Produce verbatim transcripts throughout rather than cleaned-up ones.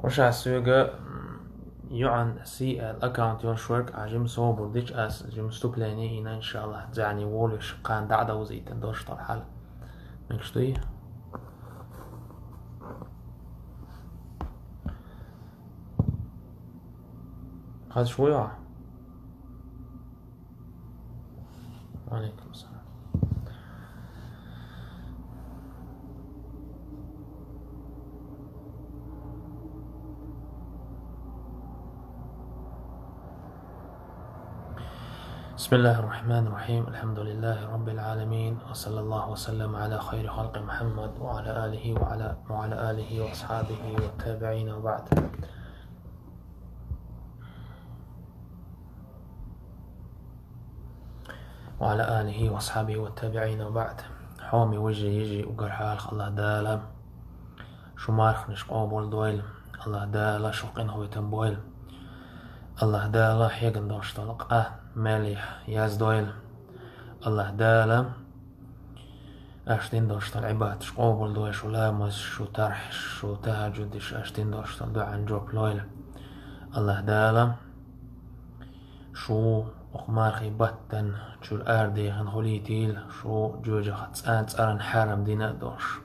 Ваша соьга, м, юан си эл аккаунт йолуш верг а жима собар дича ас жима вступление йина, иншаллах, зӀене волуш кхана дӀа а довзийтина долуш тхо хьала. Мегаш дуй? Хазаш вуй хьо? Ва алейкум салам. بسم الله الرحمن الرحيم. الحمد لله رب العالمين. وصلى الله وسلم على خير خلق محمد وعلى آله وعلى، وعلى آله وأصحابه والتابعين وبعد. وعلى آله وأصحابه والتابعين وبعد. Хьоме вежарий, йижарий, уггар хьалха АллахӀ Дала шу марханаш къобал дойла. АллахӀ Дала шух къинхетам бойла. АллахӀ Дала хьегна долуш долу къа мел яздойла. АллахӀ Дала аша дина долуш долу Ӏибадаташ къобал дойла, шу ламаз, шу тархьаш, шу тахӀаджудаш, аша дина долуш долу дуӀан жоп лойла. АллахӀ Дала шу окху мархий баттана чуьра арадехна хуьлийтийла, шу жоьжахати цӀа-, цӀарна хьарам дина а долуш.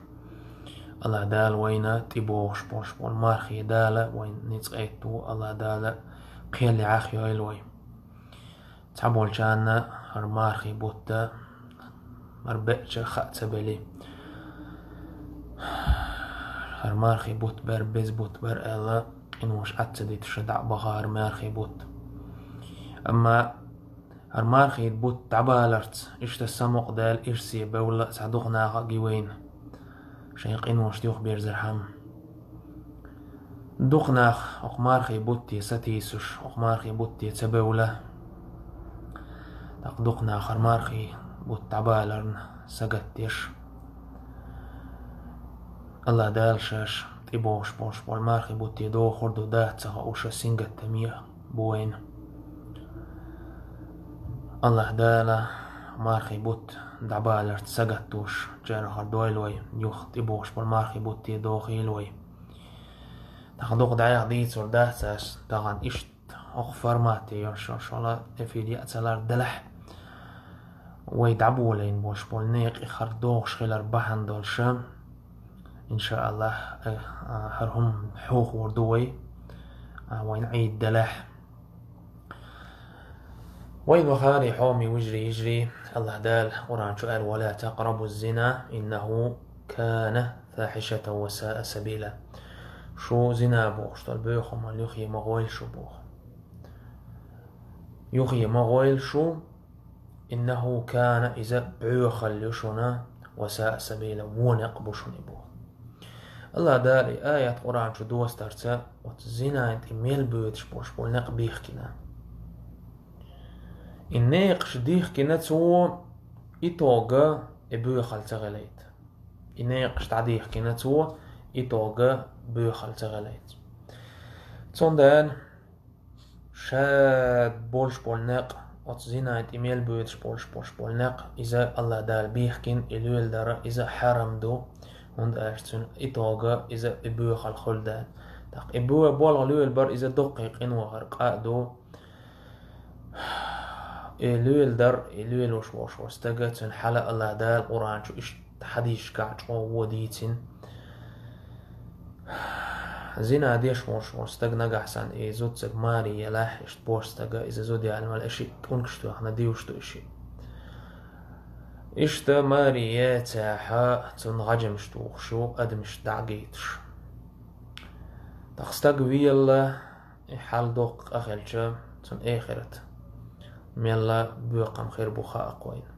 АллахӀ Дала вайна тӀебогӀуш болуш болу мархий Дала вайна ницкъ а етту, АллахӀ Дала кхел яхъйойла вай. Цхьаболчарна хӀара мархий бутт, хӀара беача хаа ца белли, хӀара мархий бутт бара, беза бутт бара аьлла, къинош Ӏад ца дитуш дӀа а баха хӀара мархий бутт. Амма хӀара мархий бутт дӀабаларца иштта самукъадаьлла ирсе бевлла а цхьа дукха наха а гина вайна, шайн къиношна юхаберзархьама. Дукха нах окху мархий бутте сатийсуш, окху мархий бутте ца бевлла. ТӀаккха дукха нах хӀара мархий бутт дӀабаларна сагатдеш. АллахӀ Дала шаьш тӀебогӀуш болуш болу мархий бутте дохур ду, дац ца хууш, сингаттаме бу вайна. АллахӀ Дала мархий бутт дӀабаларца сагатдеш, чарахар дойла вай, юха тӀебогӀуш болу мархий бутте дохийла вай. Тахана дукха дӀаяхьа дийцур дац ас, тахана иштта окху формате йолуш йолу эфир яа ца лар делахь, вай дӀаболийна болуш болу некъий хӀара догӀуш хилар бахьана долуш, иншааллах, э, а, хӀара хӀума хьохор ду вай, а, вайна Ӏийд делахь. Вайн вахари, хьоме вежарий, йижарий, АллахӀ Дала Къуръан чу аьлла: «ولا تقربوا الزنا إنه كان فاحشة وساء سبيلا». Шу зина бохуш долу боьха хӀуманна юххе ма гӀойла шу боху. Юххе ма гӀойла шу, «إنه كان», иза боьхалла ю шуна, «وساء سبيلا», вон некъ бу шуна и боху. АллахӀ Дала и аят Къуръан чу достарца оцу зинан тӀе мел боьдуш болуш болу некъ бихкина. И некъаш дихкина цо, итога и боьхалла ца гӀелайта. И некъаш дӀадихкина цо, итога боьхалла ца гӀелайта. Цундела ша болуш болу некъ, оцу зинан тӀе мел боьдуш болуш, болуш болу некъ, иза АллахӀ Дала бихкина, и лоьла дара, иза хьарам ду, хӀунда аьлча цуьнан итога иза и боьхалла хуьлу даьлла. ТӀаккха и бо-, болх лоьла бар, иза дуккхий къинойн къа а ду. И лоьла дар, и лоьлуш волуш волу стага, цуьнан хьала АллахӀ Дала Къуръан чу иштта хьадисашкахь чӀогӀа вон дийцина. Зина деш волуш волу стаг нагахь санна и зуда цига маре елахь, иштта бош стага, иза зуда яьлла мел и шиъ тӀулгаш тоьхна дийш ду и шиъ. Иштта маре ецахь, цунна гӀажамаш тухуш ю, адамаш дӀа а гийтуш. ТӀаккха стаг велла, и хьал доккха къа хилча, цунна эхарт мелла боькъам хир бу хаьа кхойна.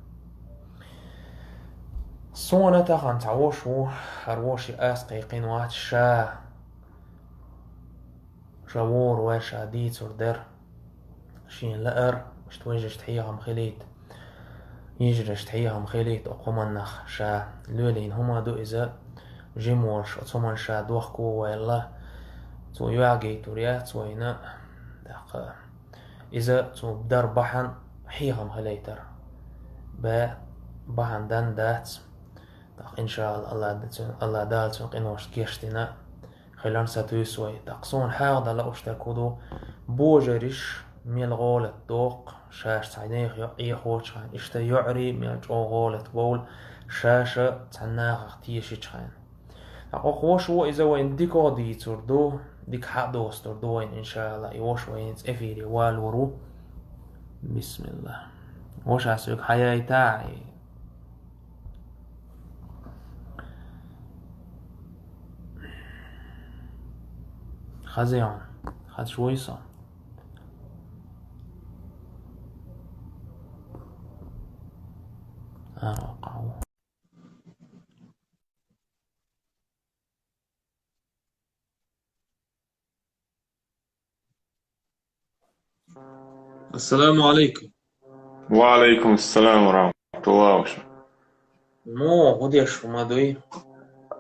Суна тахана цхьа воша ву, хӀара воша ас кхайкхина вац ша. Ша вора вай ша дийцур дара. Шена лаьара, иштта вежаршна хьехам хилийта. Йижаршна хьехам хилийта окху хӀуманнах ша. Лоьлийна хӀума ду иза, жима волуш оцу хӀуманна ша дохко ваьлла. Цо йоьгийтур яц вайна. ТӀаккха иза цо дар бахьана хьехам хилийтар. Бе, бахьана дан дац. ТӀаккха, иншаалла, Алла, Алла Дала цуьнан къиношна гечдина. хилар сатуьйсу вай. ТӀаккха суна хьагӀ дан лууш дерг хӀун ду, божараш мел гӀолат доккху, шаьш цхьа нехан йоӀ Ӏехочу хенахь, иштта йоӀарий мел чӀогӀа гӀолат бовлу, шаьш цхьана нахах тешачу хенахь. ТӀаккха хӀокху вашас иза вайна дика дийцур ду, дика хьадоцур ду вайна, иншаАллахӀ, и ваша вайна эфире валор ву. Бисмиллах. Вашас вайга хьаяйтахьа, хаза йогӀу, хазаш вуй со. А, къа ву. Ассаламу алейкум. Ва алейкум ассалам ва рахматуллах. Мо, хӀун деш хӀума дуй?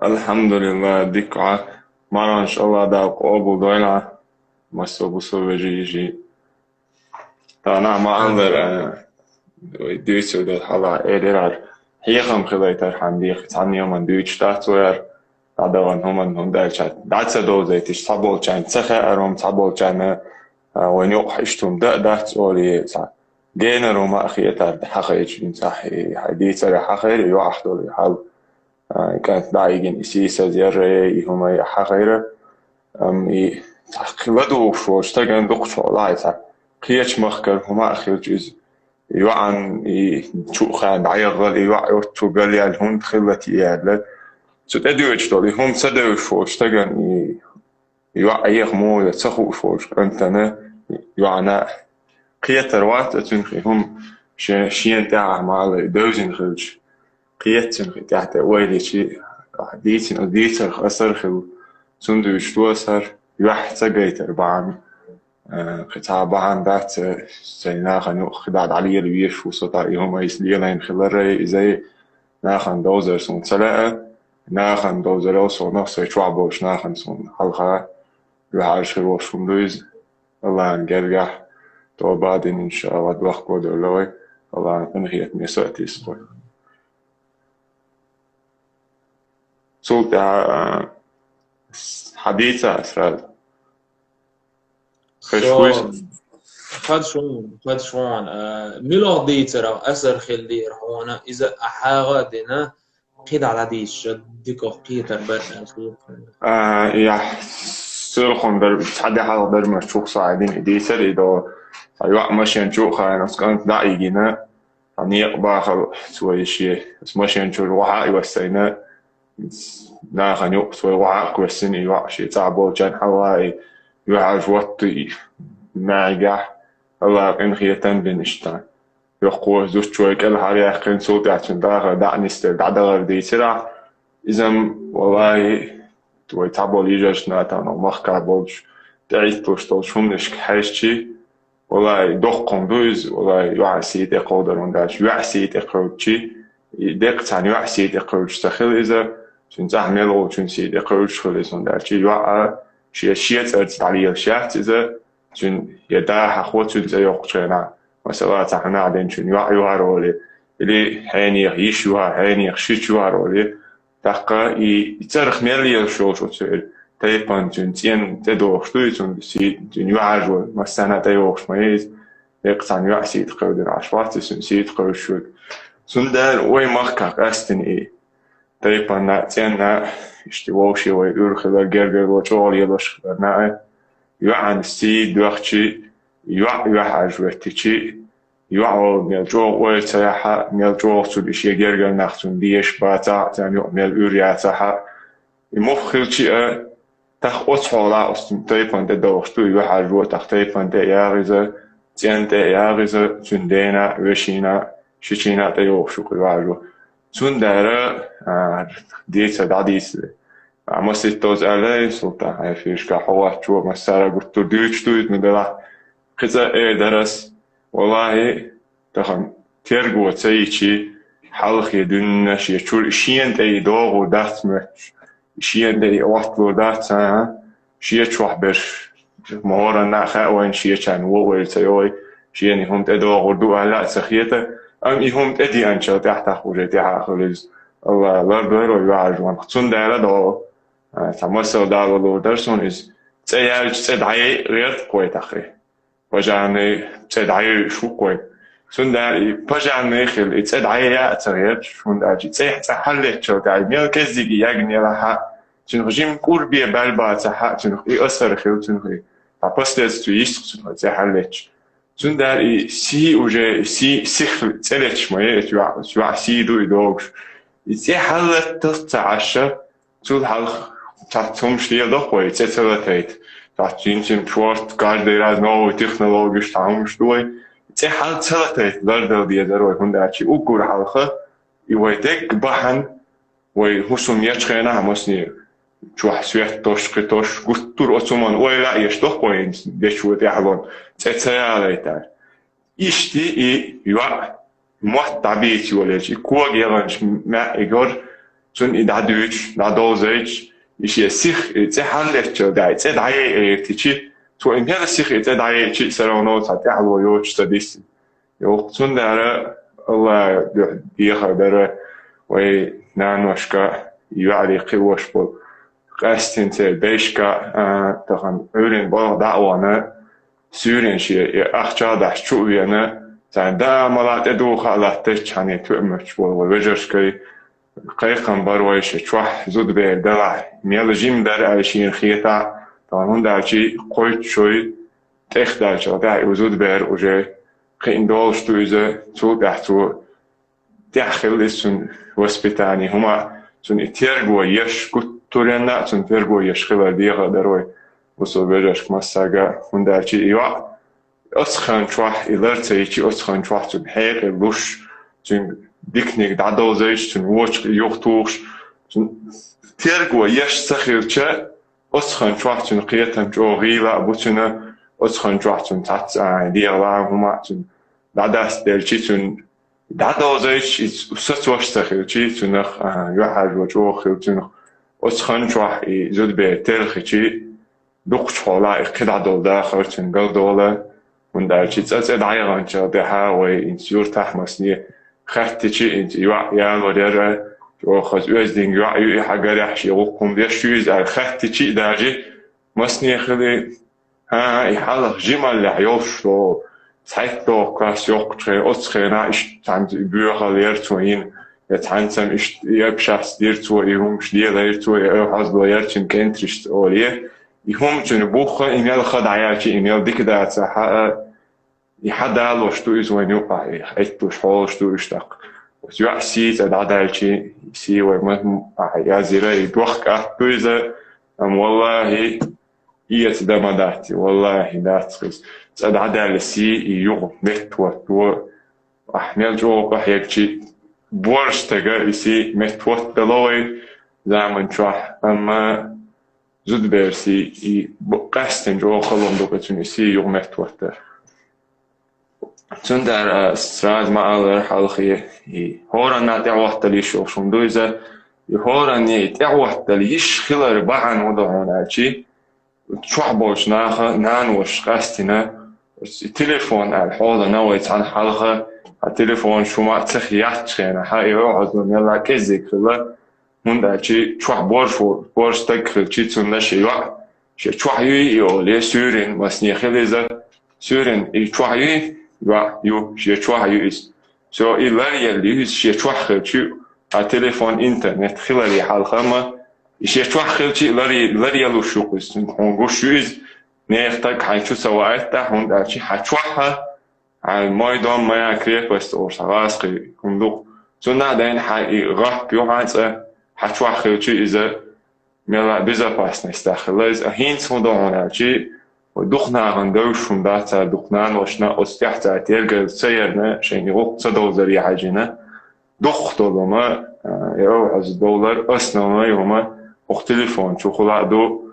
Алхьамдулиллах, дика. Марханаш Аллах Дала къобал дойла. Массо бусо вежи ижи. Тана ма аллара, вай дуьйцур ду хьала, элирар. Хьехам хилайтар хьан дийхи, цхьанна йоман дуьйцуш дац ваяр, дӀадаван хӀуман хӀума даьлча. ДӀа ца довзайтиш, цхьаболчарна ца хаьар хӀума, цхьаболчарна, а, вайн юкъахь иштта хӀума дан а дац олий, цхьа генар хӀума а хетар хьахайчу, цхьа хьай дийцар хьахайра, юьхьахь долу хьал. А, и кӀант дӀайигина, и сийсаз ярра, и хӀума хьахайра. Амма и цхьа кхин ладугӀуш волчу стагана дукхачу хьолахь, и цхьа кхечу махкара хӀума а хилча иза, йоӀан и чу а хаьна дӀаягӀал, и йоӀ оццу галъяьлла хӀунда хилла те аьлла. Цу тӀедоьжуш долу и хӀума ца девзаш волчу стагана и йоӀ Ӏеха муха ца хууш волчу кӀантана, йоӀана кхетар вац оцуьнан и хӀума шен, шена тӀехь ма-аллара девзина хилча. Кхетта цуьнан хи тӀехь тӀе ойла йичи, дийцина, дийцарх асар хилла, цунна дуьйцуш ду аса хӀара, юьхь ца гайтар бахьана. Э, кхин цхьа бахьана дац, э, сайн нахана юкъахь кхидӀа дӀалела везаш ву со, тӀаккха и хӀума айса лелайна хилар, иза нахана довзар суна ца лаьа, нахана довзарал сона, сайн чохь болчу нахана суна хьалха юьхьӀаьржа хир волуш хӀума ду иза. Аллахьан гергахь тоба а дина, иншаАллахӀ, дохко а девлла вай, Аллахьан къинхетаме со а тийсахой. Цул тӀаьхьа, а, с-, хьадийца сразу. Хеш вуй? Хадаш вон, хадаш вон, а, милох дийцарах асар хилдира хьуна, иза а хьагӀа а дина, кхидӀа дӀадийцича, дикох кхетар бара аьлла хета. А, я, сирхун бер, цхьа де хьалха бер мас чух схьа дина, и дийцар, и до, цхьа йоӀ машен чу а хаийна, оцу кӀант дӀа а йигина, цхьа некъ бахал, цо и шен, оцу машен чуьра вахьа а йоссайна, нахана юкъа цо вахьа а кхоьссина, и йоӀ шен цхьаболчарна хьалха, и юьхьӀаьржа вотта, и маьӀигехь, Аллахьан къинхетам бина иштта. Йоккхо зудчой кӀелхьаръяьккхина, цул тӀаьхьа цуьнан дахар дӀа а нисделла дӀадахар дийцира ахь. Иза-м, валлахӀи, вай цхьаболу йижаршна тахана махкахь болчу, тӀеӀитталуш долчу хӀуманашка хьаьжчи, валлахӀи, доккха хӀума ду иза, валлахӀи, йоӀан сий тӀе кховдар хӀунда аьлча, йоьӀан сий тӀе кхевдчи, и деккъа цхьана йоьӀан сий тӀе кхевдчу ца хила иза, цуьнан цӀахь мел волчун сий тӀе кхевдчуш хила иза хӀунда аьлча, йоӀа шен, шен цӀарца дӀалелаш яц иза, цуьнан я да хьахо цуьнан цӀе йоккхучу хенахь, масала, цхьа хьанахь ден чуьнан йоӀ юхьар олий, или хьенех йиш юхьар, хьенех шич юхьар олий, тӀаккха и, и цӀарах мел лелаш йолуш оцу тайпана цуьнан цӀенна тӀедогӀуш ду, и цуьнан си-, цуьнан юьхьӀаьржо массарна а тӀейогӀуш ма ю иза, деккъа цхьана йоьӀан сий тӀе кхевдина Ӏаш вац иза, цуьнан сий тӀе кхевдчуьнга. Цундела вай махкахь къаьстина и тайпана, цӀенна, иштта вовшийн вай уьйр хилар гергарло чӀогӀа лелош хиларна а, йоӀан сий доьхчи, йоӀ юьхьӀаьржа веттичи, йоӀо мел чӀогӀа ойла ца яхьа, мел чӀогӀа цунна и шен гергара нах цунна дезаш бацахь а, царна юкъа мел уьйр яцахь а, и мух хилчи а, тахха оцу хьолахь оцу тайпана тӀедогӀуш ду и юьхьӀаьржо, тахха тайпана тӀе а ягӀа иза, цӀенна тӀе а ягӀа иза, цуьнан дена а, вешина а, шичина а тӀейогӀуш ю кху юьхьӀаьржо. Цундела, а, дийца дӀадийца. А, маситтаза аьлла, Султан, хьайн фишка хьо ваччо массара а гуттар а дуьйцуш ду иза, ма делахь. Кхин цкъа а эр дара ас, валлахӀи, тахана терго ца йичи, хьалхе дуьйна шен чуьра шена тӀе и догӀур дац моьттуш, шена тӀе и Ӏотталур дац, а, шен чохь берш, ма хӀоранна а хаьа вайна, шечарна вон ойла ца йой, шена и хӀума тӀедогӀур ду аьлла а ца хета, амма и хӀума тӀедеанчул тӀаьхьа тахха уже тӀаьхьа а хуьлу иза. Алла лардойла вай юьхьӀаьржонах. Цундела догӀу Цхьа масал дала лур дара суна иза. ЦӀе яьлча цӀе дӀаяйа гӀерта кхой тахе. Пожарный цӀе дӀаяйуш ву кхой. Цундара и пожарный хила, и цӀе дӀаяйа а ца гӀерташ, хӀунда аьлча цӀе, цӀе хьаллеттачул тӀехьа, мел кӀеззига ягнелахьа, цунах жим кӀурбе баьлбацахьа, цунах и асар хила, цунах и а последствия йист цунах цӀе хьаллетташ. Цундара и сий уже, сий, сих цӀе летташ ма е, эт йоӀ, йоӀ сий ду и догуш. И цӀе хьаллатталц ца Ӏаша, цул хьалха цхьацца хӀумаш леладо кхой, цӀе ца латайта. Цхьацца инцин шорт, каждый раз новый технологиш цхьа хӀумаш ду вай. ЦӀе хьал ца латайта лардала дезар вай, хӀунда аьлча уггар хьалха, и вай дегга бахьан, вай хӀусам ечхенахь масне чохь свет тош, кхи тош, гуттар оцуман ойла а еш дохкой, дечо тӀехьалон, цӀе ца ялайтар. Ишти и йоӀ мотт дӀабийца йолаелча, и кога яланча маьӀигор, цунна и дӀадуьйцуш, дӀадовзайча, и шен сих, и цӀе хьаллеттачул тӀехьа, и цӀе дӀаяйа гӀертичи, цо и мел сих, и цӀе дӀаяйчи, все равно цхьа тӀехьало йоцуш ца дисси. Йоккха цундара Аллах дуьхьа дехар дара вай наношка, йоӀарий кхиош болу. Къаьстина церан бешка, а, тахана Ӏуьйрин балха дӀа а вахана, суьйрана шен и ахча а дахьаш чу а вена, царна даа мала тӀедуха а латтачхьана тоьамаш болу вай вежаршкай, кхайкхам бар вай шен чохь зудабер далахь, мел жима дара аьлла шена хетахь, тахана хӀунда аьлча кхойтта шой тӀехдаьлча тӀехь и зудабер уже кхиъна долуш ду иза, цул тӀаьхьа цо тӀехь хилла иза цуьнан воспитание, хӀума цуьнан и терго еш, гуттаренна а цуьнан терго еш хилар дехар дара вай бусалба вежаршка массаьрга, хӀунда аьлча и йоӀ оцу хан чохь и лар ца йичи, оцу хан чохь цуьнан хьекъал луш, цуьнга диканиг дӀадовзайча, цуьнан вочу юхатухуш, цуьнан терго еш ца хилча, оцу хан чохь цуьнан кхетам чӀогӀа гӀийла а бу цуьнан, оцу хан чохь цуьнан цхьацца а дегӀан лаам хӀума а цуьнан дӀадастаделчи, цуьнан дӀадовзайча, иза сацош ца хилчи, цунах, а, юьхьӀаьржо чӀогӀа хила цунах, оцу хан чохь и зудабер телхичи, дукхачу хьолахь и кхидӀа долу дахар цуьнан галдолу, хӀунда аьлча цӀа цӀе дӀаяханчул тӀаьхьа вай инца юьртахь масне хаьттичи, инца йоӀ ялор яра, чӀогӀа хаза оьздангалла йоӀ ю и, хьагарехь шен гӀуллакх хӀума деш ю иза аьлла хаьттичи а даже, масне хили, хӀан, и хьалха жималлехь йолуш долу, цхьайтта доху класс йоккхучу хенахь, оцу хенахь иштта цхьаьнца и боьхалла яра цо йина, я цхьаьнца иштта и общаться дира цо, и хӀумаш лелайра цо, я ойхьазло яра цуьнан кӀентаршца олий, и хӀума цуьнан бухха, и мел ха дӀаяьлчи, и мел дика дацахь а, и хьадалош ду иза вайна юкъахь, и хӀетталуш хьолаш ду иштта тӀаккха. Оцу йоӀ сий цӀа дӀадаьлчи, сий вай ма, ахьа язйира, и дохка атта ду иза, амма валлахӀи, и эца дан ма дац, валлахӀи, дац хӀинца. ЦӀа дӀадаьлла сий и юха меттахӀотто, ахь мел чӀогӀа къахьегчи, борша стага и сий меттахӀоттадало вай заман чохь, амма зудаберан сий и бу-, къаьстина чӀогӀа халон ду кху цуьнан и сий юха меттахӀоттар. Цундара, а, сразу ма-аллара хьалхе, и хӀоранна тӀехӀоттал йиш йолуш хӀума ду иза. И хӀоранна и тӀехӀоттал йиш хилар бахьана хӀун ду хьуна аьлчи, чохь болчу наха, наноша къаьстина, и телефон аьлла хьолана вай цхьана хьалха, а телефон шу ма ца хиятчу хенахь, и хьо хьазо мелла кӀеззиг хилла, хӀунда аьлча чохь борш ву, борш стаг хилчи, цунна шен йоӀ, шен чохь юй и олий, суьйрина масне хила иза, суьйрина и чохь юй, йоӀ ю, шен чохь ю иза. Всё, и ларъелла ю иза шен чохь хилчи, а телефон, интернет хиларе хьалха ма, и шен чохь хилчи лар-, ларъелуш ю-кх иза, хьуна гуш ю иза, нехан стаг хьайна чу ца ваийтахь, хӀунда аьлча хьан чохь а, хьайн мой дом, моя крепость олуш цхьа гӀазкхи хӀума ду-кх. Цунна а дайна хьан и гӀапп ю хьан цӀа, хьан чохь хилчи иза мелла безопасностьтахь хилла иза. А хӀинца хӀун до хьуна аьлчи, вай дукха нахана девзаш хӀума дац, цара дукха наношна оцу тӀехь цара тергалла ца ярна, шайна и гӀуллакх ца довзаре хьаьжжина. Дукхах долу хӀума, а, я охьаза довлар, основной хӀума, хӀокху телефон чухула а ду.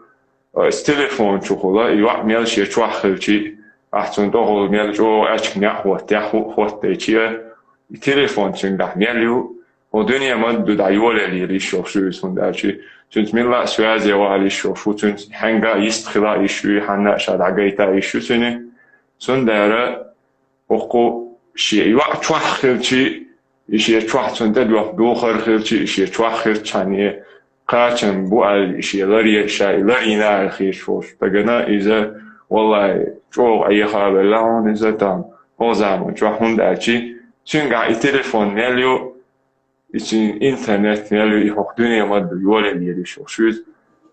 Оцу телефон чухула йоӀ мел шен чохь хилчи, ахь цунна тӀехула мел чӀогӀа аьчка неӀ хӀоттехь, хӀу-, хӀоттайчи а, и телефон цуьнгахь мел ю, хӀун дуьне ма ду дӀа йолаелийла йиш йолуш ю иза, хӀунда аьлча цуьнца милла а связе вахала йиш йолуш ву, цуьнца хьаьнга а йист хила а йиш ю, хьанна а ша дӀагайта а йиш ю цуьнан. Цундара хӀокху шен йоӀ чохь хилчи, и шен чохь цунна тӀедоьхку духар хилчи, и шен чохь хилчхьана, кхачам бу аьлла, и шен лар е-, ша и лар йина аьлла хеташ волча стагана иза, валлахӀи, чӀоагӀа Ӏехавелла хьона иза, тахана хӀокху заман чохь, хӀунда аьлча цуьнгахь и телефон мел ю, и цуьнан интернет мел ю, и хӀокху дуьне ма ду, йолаелла йиш йолуш ву иза.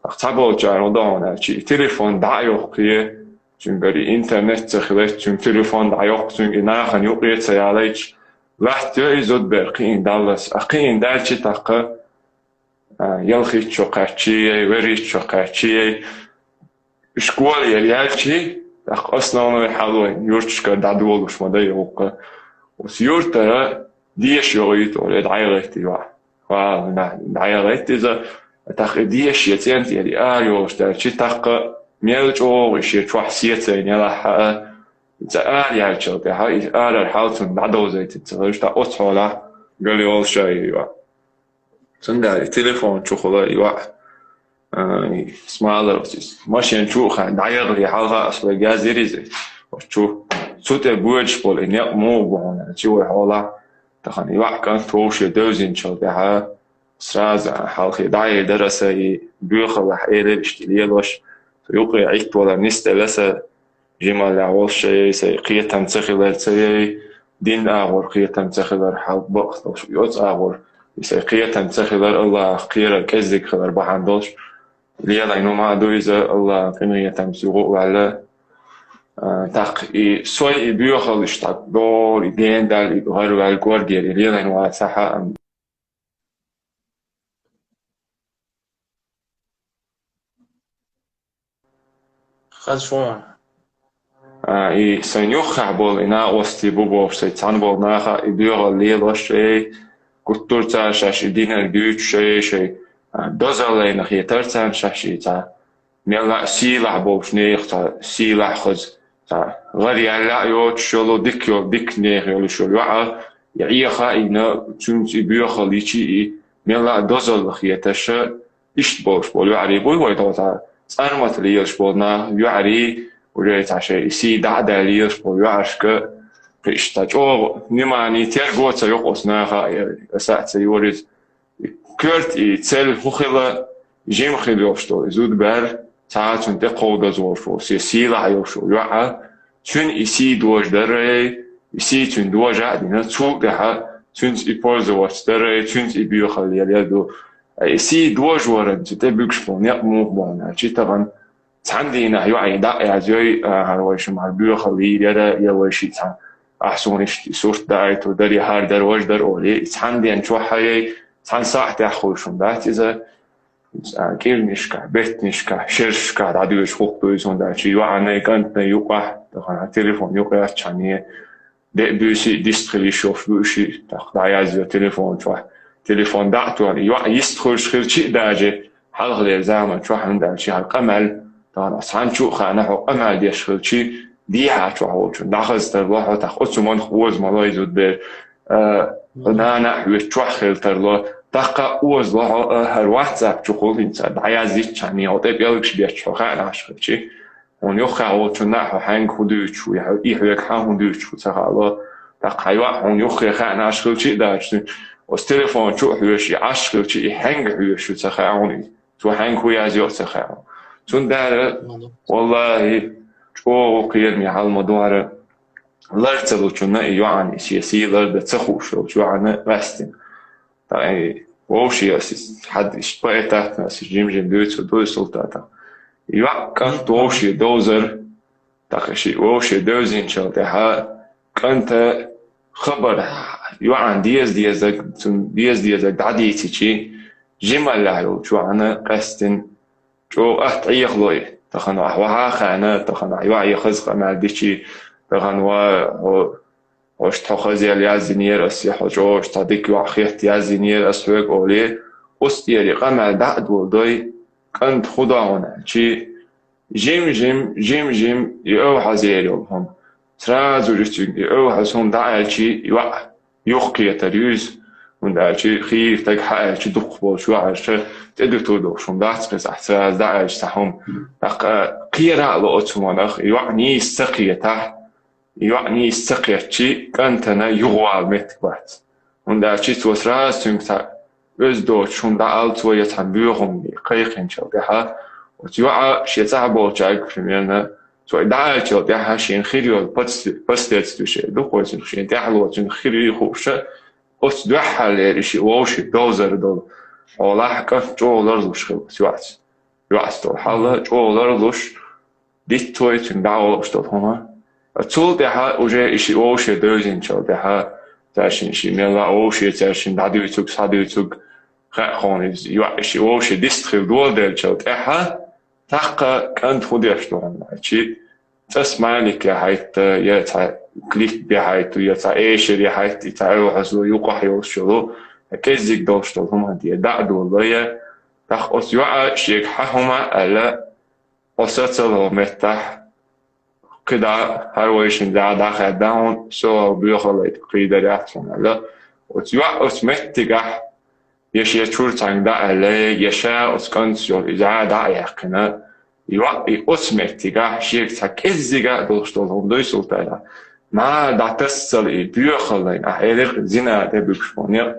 Ткъа цхьаболчара хӀун до хьуна аьлча, и телефон дӀа а йоккхуе, цуьнгара и интернет ца хилайта, цуьнга телефон дӀайоккху, цуьнга и нахана юкъе ца ялайча, латтайо и зудбер кхиъна даллалц. А кхиъна даьлча тӀаккха, а, ялхитта шо кхаьччий, верхӀитта шо кхаьччий, школа яр яьлчий, тӀаккха основной хьал вайн юьрташкара дӀадолуш ма дай гӀуллакх. Оцу юьртара деша йогӀуьйту олий, дӀаяхийта йоӀ. Ва, на, дӀаяхийта иза, тӀаккха и деша я цӀен тӀера и ара йолуш даьлчий, тӀаккха мел чӀогӀа и шен чохь сецайна ялахь а, иза ара яьллачул тӀаьхьа, и арара хьал цунна дӀадовзийтина ца хилча, тӀаккха оцу хьолахь гал йолуш а йоӀ. Цундела и телефон чу хуьлу и йоӀ, а, и смалар оцу иза машен чу а хаьа, дӀаяхале хьалха аса вайга яздира иза. Оцу чу, цу тӀе боьдуш болу и некъ муха бу хьуна, чи вай хьолахь, тахана и йоӀ кӀант вовше девзинчул тӀаьхьа, сразу хьалхе дӀаайдира аса и боьхаллехь, элира иштта лелош, цу юкъе Ӏиттавалар нисделла аса, жималлехь волуш ша яй, сайн кхетам ца хилар ца яй, дин агӀор кхетам ца хилар хьал бакъ долуш, оцу агӀор и сайн кхетам ца хилар, Аллахьах кхерар кӀезиг хилар бахьана долуш, лелайна хӀума а ду иза, Аллахьан къинхетамца юха а ваьлла. А, тӀаккха и сой и боьхалла иштта дора, и гена даьлла, и гӀар ваьлла кӀоргера, и лелайна вацахь а, амма Хаза фон. А, и сайн юххехь болу и накъостий бу бохуш, сайн цхьаьна болу наха и боьхалла лелош шай, гуттар а цара шаьш и динарг дуьйцуш шай, шай, а, дозаллина хетара царна шаьш и цхьа мелла а сийлахь болчу нехан цхьа сийлахь хаза, цхьа гӀар яьлла а йоцуш йолу, дика йолу, дика нехан йолуш йолу йоӀа, и Ӏеха а йина, цуьнца и боьхалла йичи и, мелла а дозалла хеташа, иштта болуш болу йоӀарий буй вай тхо цхьа цӀармата лелаш болу нах, йоӀарий, уже цхьа шайн и сий дӀа а даьлла лелаш болу йоӀаршка, кхин иштта чӀогӀа внимание, терго ца йо-кх оцу наха, аса а ца йора иза. Коьрта и цель хӀун хила, жима хила йолуш долу и зудбаьр, цхьа а цунна тӀе кховдаза волуш волу, се сийлахь йолуш волу йоӀа, цуьнан и сий дожа дарай, и сий цуьнан дожа а дина, цул тӀаьхьа цуьнца и пользоваться дарай, цуьнца и боьхалла лелор ду. И сий дожа варан цу тӀе буьгуш болу некъ муха бу хьуна аьлчи тахана, цхьана дийнахь йоӀе дӀа а язйой, а, хӀара вайша ма-, хӀара боьхалла йийр яра, я вайшиъ цхьа, ахь суна иштта и сурт даийтур дара, я хӀара дара, важа дара олий, и цхьана ден чохь а яй, цхьана сахьтехь хуьлуш хӀума дац иза, а, кӀирнашкахь, беттанашкахь, шершкахь дӀадоьжуш хӀума ду иза, хӀунда аьлча йоӀанна, кӀантана юкъахь, тахана телефон юкъа яц цхьанне, де а буьйсий, дистхила йиш йолуш буьйсий, тӀаккха дӀаязйо телефон чохь. Телефон дӀа а тоьхна, йоӀ йистхуьлуш хилчи а даже, хьалхалера заман чохь, хӀунда аьлча хӀара къамел, тахана цхьана чу а хаьа, хьо къамел деш хилчи, дехьа чохь волчунна дӀахаза тарло хьо, тӀаккха оцу манах оза ма ло иза зудбер, а, хьо нана а хьоьца чохь хила тарло, тӀаккха оза ло хьо, а, хӀара WhatsApp чухула хӀинца дӀаязйича цхьанне, хьо тӀе пӀелгаш бетташ хьо хаьа нах хилчи. Хьуна юххехь волчунна а хьо хьаьнга хӀун дуьйцуш ву, и хьо-, и хьоьга хьан хӀун дуьйцуш ву ца хаало. ТӀаккха хьан йоӀ хьуна юххе хаьа нах хилчи а даьлча, оцу телефон чу а хьоьжуш, и Ӏаш хилчи, и хьаьнга хьоьжуш ву ца хаьа хьуна иза. Цо хьаьнга хӀун язйо а ца хаьа хьуна. Цундела, валлахӀи, чӀогӀа кхераме хьал ма ду хӀара, лар ца лучунна и йоӀана, и шен сий лар дан ца хууш йолчу йоӀана къаьстина. Ткъа и вовшийн аса иза хьан иштта поэтатна аса жим-жим дуьйцур ду и Султатах. ЙоӀ кӀант вовшийн довзар, тӀаккха шиъ вовшийн девзинчул тӀаьхьа кӀанта хабар йоӀана деза-дезаг, цунна деза-дезаг дӀадийцичи, жималлехь йолчу йоӀана къаьстина чӀогӀа атта Ӏехало и. Тахана ахь ваха а хаьна, тахана ахь йоӀе хаза къамел дичи, тахана ва хьо, хьо иштта хьо хаза яла яздинера ас, я хьо чӀогӀа иштта цхьа дика йоӀ хетта яздинера ас хьоьга олий, оцу тӀера и къамел дӀа а доладой, кӀанта хӀун до хьуна аьлчи, жим-жим, жим-жим и эвхьазъер йолу хӀума. Сразу же цуьнга и эвхьаза хӀума дӀааьлчи, йоӀ юхакхетар ю иза, хӀунда аьлча хийра стаг хьааьлча дукхахболчу йоӀарша тӀедуьтур долуш хӀума дац-кх иза, ахь сразу дӀааьлча цхьа хӀума. ТӀаккха кхера а ло оцу хӀуманах, йоӀ нийса ца кхетахь, йоӀ нийса ца кхетчи, кӀантана юхавала меттиг бац. ХӀунда аьлча цо сразу цуьнга цхьа оьзда доцуш хӀума дӀаала цо, я цхьана боьхамна кхайкхинчул тӀаьхьа, оцу йоӀа шен цӀахь болчаьрга, примерно, цо и дӀааьллачул тӀаьхьа шена хир йолу пос-, последствие шен ду-кх вай цуьнах, шена тӀаьхьало цуьнах хир юй хууш, оцу дуьххьарлера и шиъ вовшийн довзар долу хьолахь кӀант чӀогӀа ларлуш хилла оцу йоӀаца. ЙоӀаца долу хьал чӀогӀа ларлуш, дитт цо и цуьнга дӀагӀолуш долу хӀума. Цул тӀаьхьа уже и шиъ вовшийн девзинчул тӀаьхьа, цаьршинна шиъ мелла а вовшийн, цаьршинна дӀадуьйцург, схьадуьйцург, хаьа хьуна иза, йоӀ и шиъ вовшийн дистхила доладеллачул тӀаьхьа, тӀаккха кӀанта хӀун деш ду хьуна аьлчи, цӀа смайлик яхьайтта, я цхьа клик яхьайтта, я цхьа эшар яхьайтта, и цхьа оьгӀазло юкъахь йолуш йолу, кӀеззиг долуш долу хӀума тӀе дӀа а долало, я тӀаккха оцу йоӀа шега хьан хӀума аьлла, хьо сацалгӀа меттахь, кхидӀа хӀара вайшинна дӀа дӀахаьдда хьуна, со боьхалла кхийдар яц хьуна аьлла, оцу йоӀа оцу меттигахь, я шен чуьра цхьаьнга дӀа а аьлла, я ша оцу кӀанца йолу и зӀа дӀа а яьккхина, йоӀ и оцу меттигахь шега цхьа кӀеззиг а долуш долу хӀума дуй, Султана. Мара дӀатасцал и боьхаллин, ахь элира зина тӀе буьгуш бу некъ,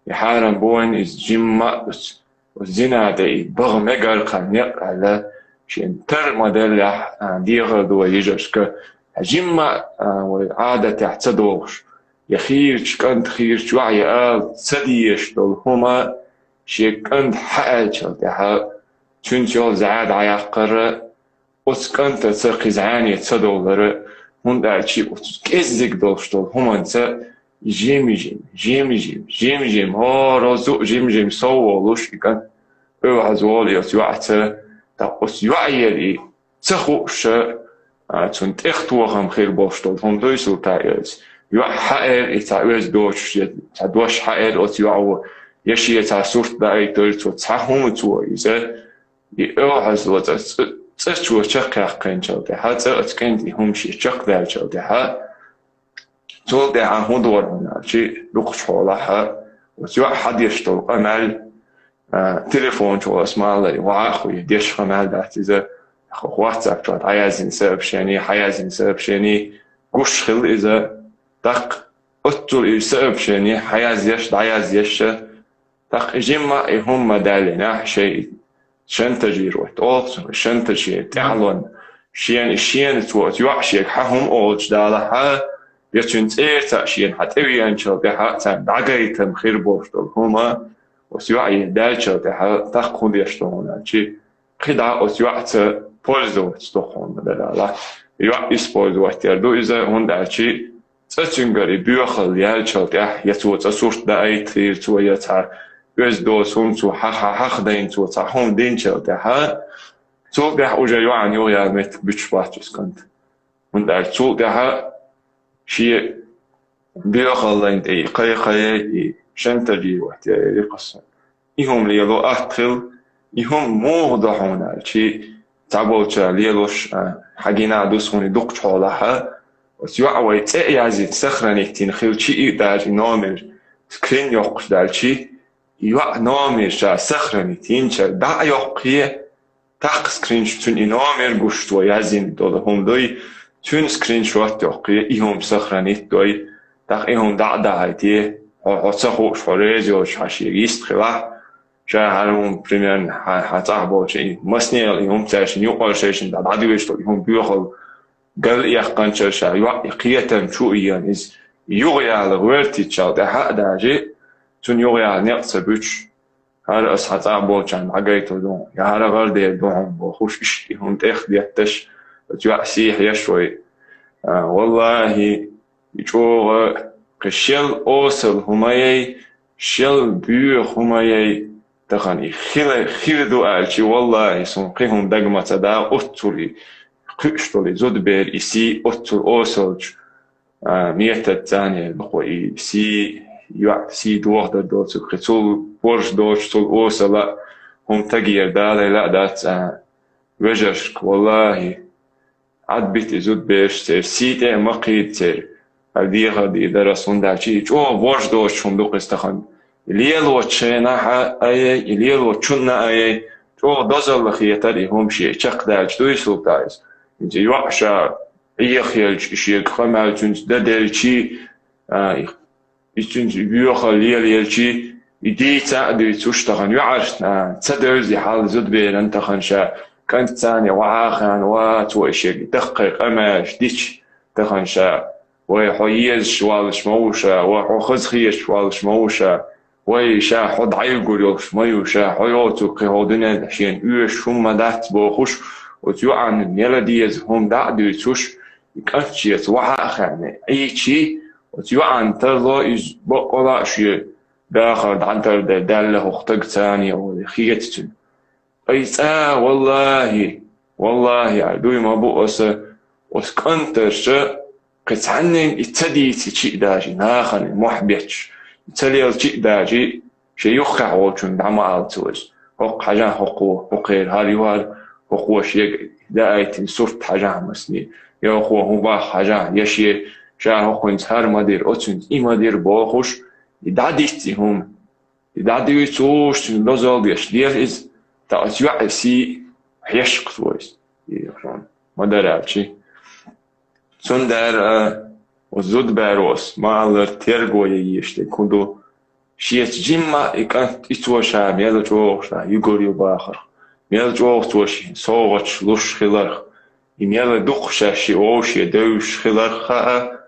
и хьарам бу вайн иза жимма а оцу, оцу зина тӀе и баха мегар кхарна некъ аьлла, шен тар ма-деллехь, а, дехар ду вай йижаршка, жимма а, а, вай Ӏадатехь ца догӀуш, я хийрачу кӀант, хийрачу йоӀ я ала ца дезаш долу хӀума шен кӀанта хьан аьллачул тӀаьхьа, цуьнца йолу зӀа дӀаяккхара, оцу кӀантаца кхин зӀене ца довлара, хӀунда аьлча оцу кӀеззиг долуш долу хӀуманца жим-жим, жим-жим, жим-жим, хӀора зу а жим-жим сов волуш и кӀант оьгӀаз волу и оцу йоӀаца, тӀаккха оцу йоӀера и ца хууша, а, цунна тӀехтохам хир болуш долу хӀума дуй, Султан, иза. ЙоӀ хьаэра и цхьа оьзда доцуш, я цхьа дош хьаэра оцу йоӀо, я шен цхьа сурт даийтира цо, цхьа хӀума цо иза, и оьгӀазло цӀа, цӀа, цӀа чо чекхъяьккхинчул тӀаьхьа, цӀа оцу кӀентан и хӀума шен чекхдаьллачул тӀаьхьа, цул тӀаьхьа хӀун дора хьуна аьлчи, дукхачу хьолахь, оцу йоӀа хьан деш долу къамел, а, телефон чухула ас ма-аллара, ваха а хуй, деш къамел дац иза, WhatsApp чохь дӀаяздина сообщение, хьаяздина сообщение, гуш хилла иза, тӀаккха оццул и сообщение хьаязъеш, дӀаязъеш, тӀаккха и жимма а и хӀума ма-даьллинехь, шайн шантажировать олу цунах, шантаж, шен тӀаьхьалонна, шена, шена цо оцу йоӀа шега хьан хӀума олуш далахь, я цуьнан цӀерца а шена хьан тӀевеанчул тӀаьхьа царна дӀагайтам хир болуш долу хӀума, оцу йоӀе даьллачул тӀаьхьа тӀаккха хӀун деш ду хьуна аьлчи, кхидӀа оцу йоӀаца пользоваться ду хьуна ма-дарра. ЙоӀ использовать яр ду иза, хӀунда аьлчи цӀа цуьнгара и боьхалла яьллачул тӀаьхьа, я цо цӀа сурт даийтира цо, я цхьа оьзда доцу хӀума цо хьа-, хьа-, хьахдайна цо цхьа хӀума динчул тӀаьхьа, цул тӀаьхьа уже йоӀана юхаяла меттиг буьтуш бац оцу кӀанта. ХӀунда аьлча цул тӀаьхьа шен боьхаллин тӀе и кхайкхай, и шантажировать яй, и кхасса. И хӀума лело атта хила, и хӀума муха до хьуна аьлчи, цхьаболчара лелош, а, хьан гина а дус хьуна и дукхачу хьолахь, оцу йоӀа вай цӀе а язйина, сохранить йина хилчи, и даже и номер скрин йоккхуш даьлчи, и йоӀа номер ша сохранить йинчара дӀа а йоккхий, тӀаккха скринш-, цуьнан и номер гуш цо язйина долу хӀума дуй, цуьнан скриншот йоккхий, и хӀума сохранить дой, тӀаккха и хӀума дӀа а дахьайтий, хьо, хьо ца хууш, хьо реза йоцуш хьан шега йист хилахь, ша хӀара хӀума примерно хьан, хьан цӀахь болчу и маснел и хӀума цаьршинна юкъара шайшинна дӀа, дӀадоьжуш долу и хӀума боьхалла гал эккханчара ша йоӀ и кхетам чу а йина иза юхаяла гӀоьртиччал тӀаьхьа а даже, цунна юхаяла некъ ца буьтуш, хӀара ас хьан цӀахь болчарна дӀагайтар ду хьуна, я хӀара гӀар дер ду хьуна бохуш, иштта и хӀума тӀех детташ, оцу йоӀа сий хьош вай. А, валлахӀи, и чӀогӀа кхин шел осал хӀума яй, шел боьха хӀума яй, тахана и хила, хир ду аьлчи, валлахӀи, суна кхин хӀума дага ма ца дагӀа, оццул и кхуьуш долу и зудабер, и сий оццул осалчу а, метод цӀанера бакъо и сий, йоӀ сий дохадар доцург, кхин цул борш доцуш, цул осала а хӀума тагера далайла а дац, а, вежаршка, валлахӀи, Ӏад бита и зудабераш церан сий тӀе а ма кхийда церан, хӀара дехар дийр дара ас, хӀунда аьлча и чӀогӀа борш доцуш хӀума ду-кх иза тахана. И лелочу шайнахь а яй, и лелочунна а яй, чӀогӀа дозалла хетара и хӀума шен чекхдаьлча дуьйцург ду иза. ХӀинца йоӀ ша Ӏехаелча, и шега къамел цуьнца дан делчий, а, и, и цуьнца боьхалла лелаелчий, И дийца а дуьйцуш тахана юьӀаршна, ца девзи хьал зудберан тахана ша, кӀантцани вахьа а хана, ва цо и шега даккхай къамаьлаш дича тахана ша, вай хьо езаш валлаш ма ву ша, ва хьо хаза хеташ валлаш ма ву ша, вай ша хьо дӀайгур йолуш ма ю ша, хьо йоцу кхин хьо дуьнен шена оьшуш хӀумма дац бохуш, оцу юьӀанна мела деза хӀума дӀа а дуьйцуш, и кӀант шеца вахьа а хаьнна, Ӏийчий, оцу юьӀанна тарло иза баккъала а шен дахар дӀатардар даьлла хӀокху тагцани олий хета цуьнан. Ай цӀа, валлахӀи, валлахӀи, ай дуй ма бу аса, оцу кӀантарша кхин цхьаннен и ца дийцичи а дажи, нахана мохь бетташ, и ца лелчи а дажи, шен юххехь волчунна дӀа ма аллац вайша. ХӀокху хьажахь хӀокхо, хӀокхеран хӀара юххера, хӀокхо шега даийтина сурт хьажахь масне, я хӀокхо хӀун бах хьажахь, я шен ша хӀокхуьнца хӀара ма дира, оцуьнца и ма дира бохуш, и дӀадицци хӀума. И дӀадуьйцуш, цуьнан дозалла деш дела иза, тӀаккха оцу йоӀе сий хьешкхаш ву иза. И хьуна ма дара аьлчи. Цундела а, оцу зудбаро ас ма-аллара терго ян езаш дерг хӀун ду? Шеца жимма а и кӀант, и цо ша мел чӀогӀа ша юьгур ю бахарх, мел чӀогӀа цо шен совгӀаташ луш хиларх, и мел дукха шаьш шиъ вовше девзаш хиларх хаа,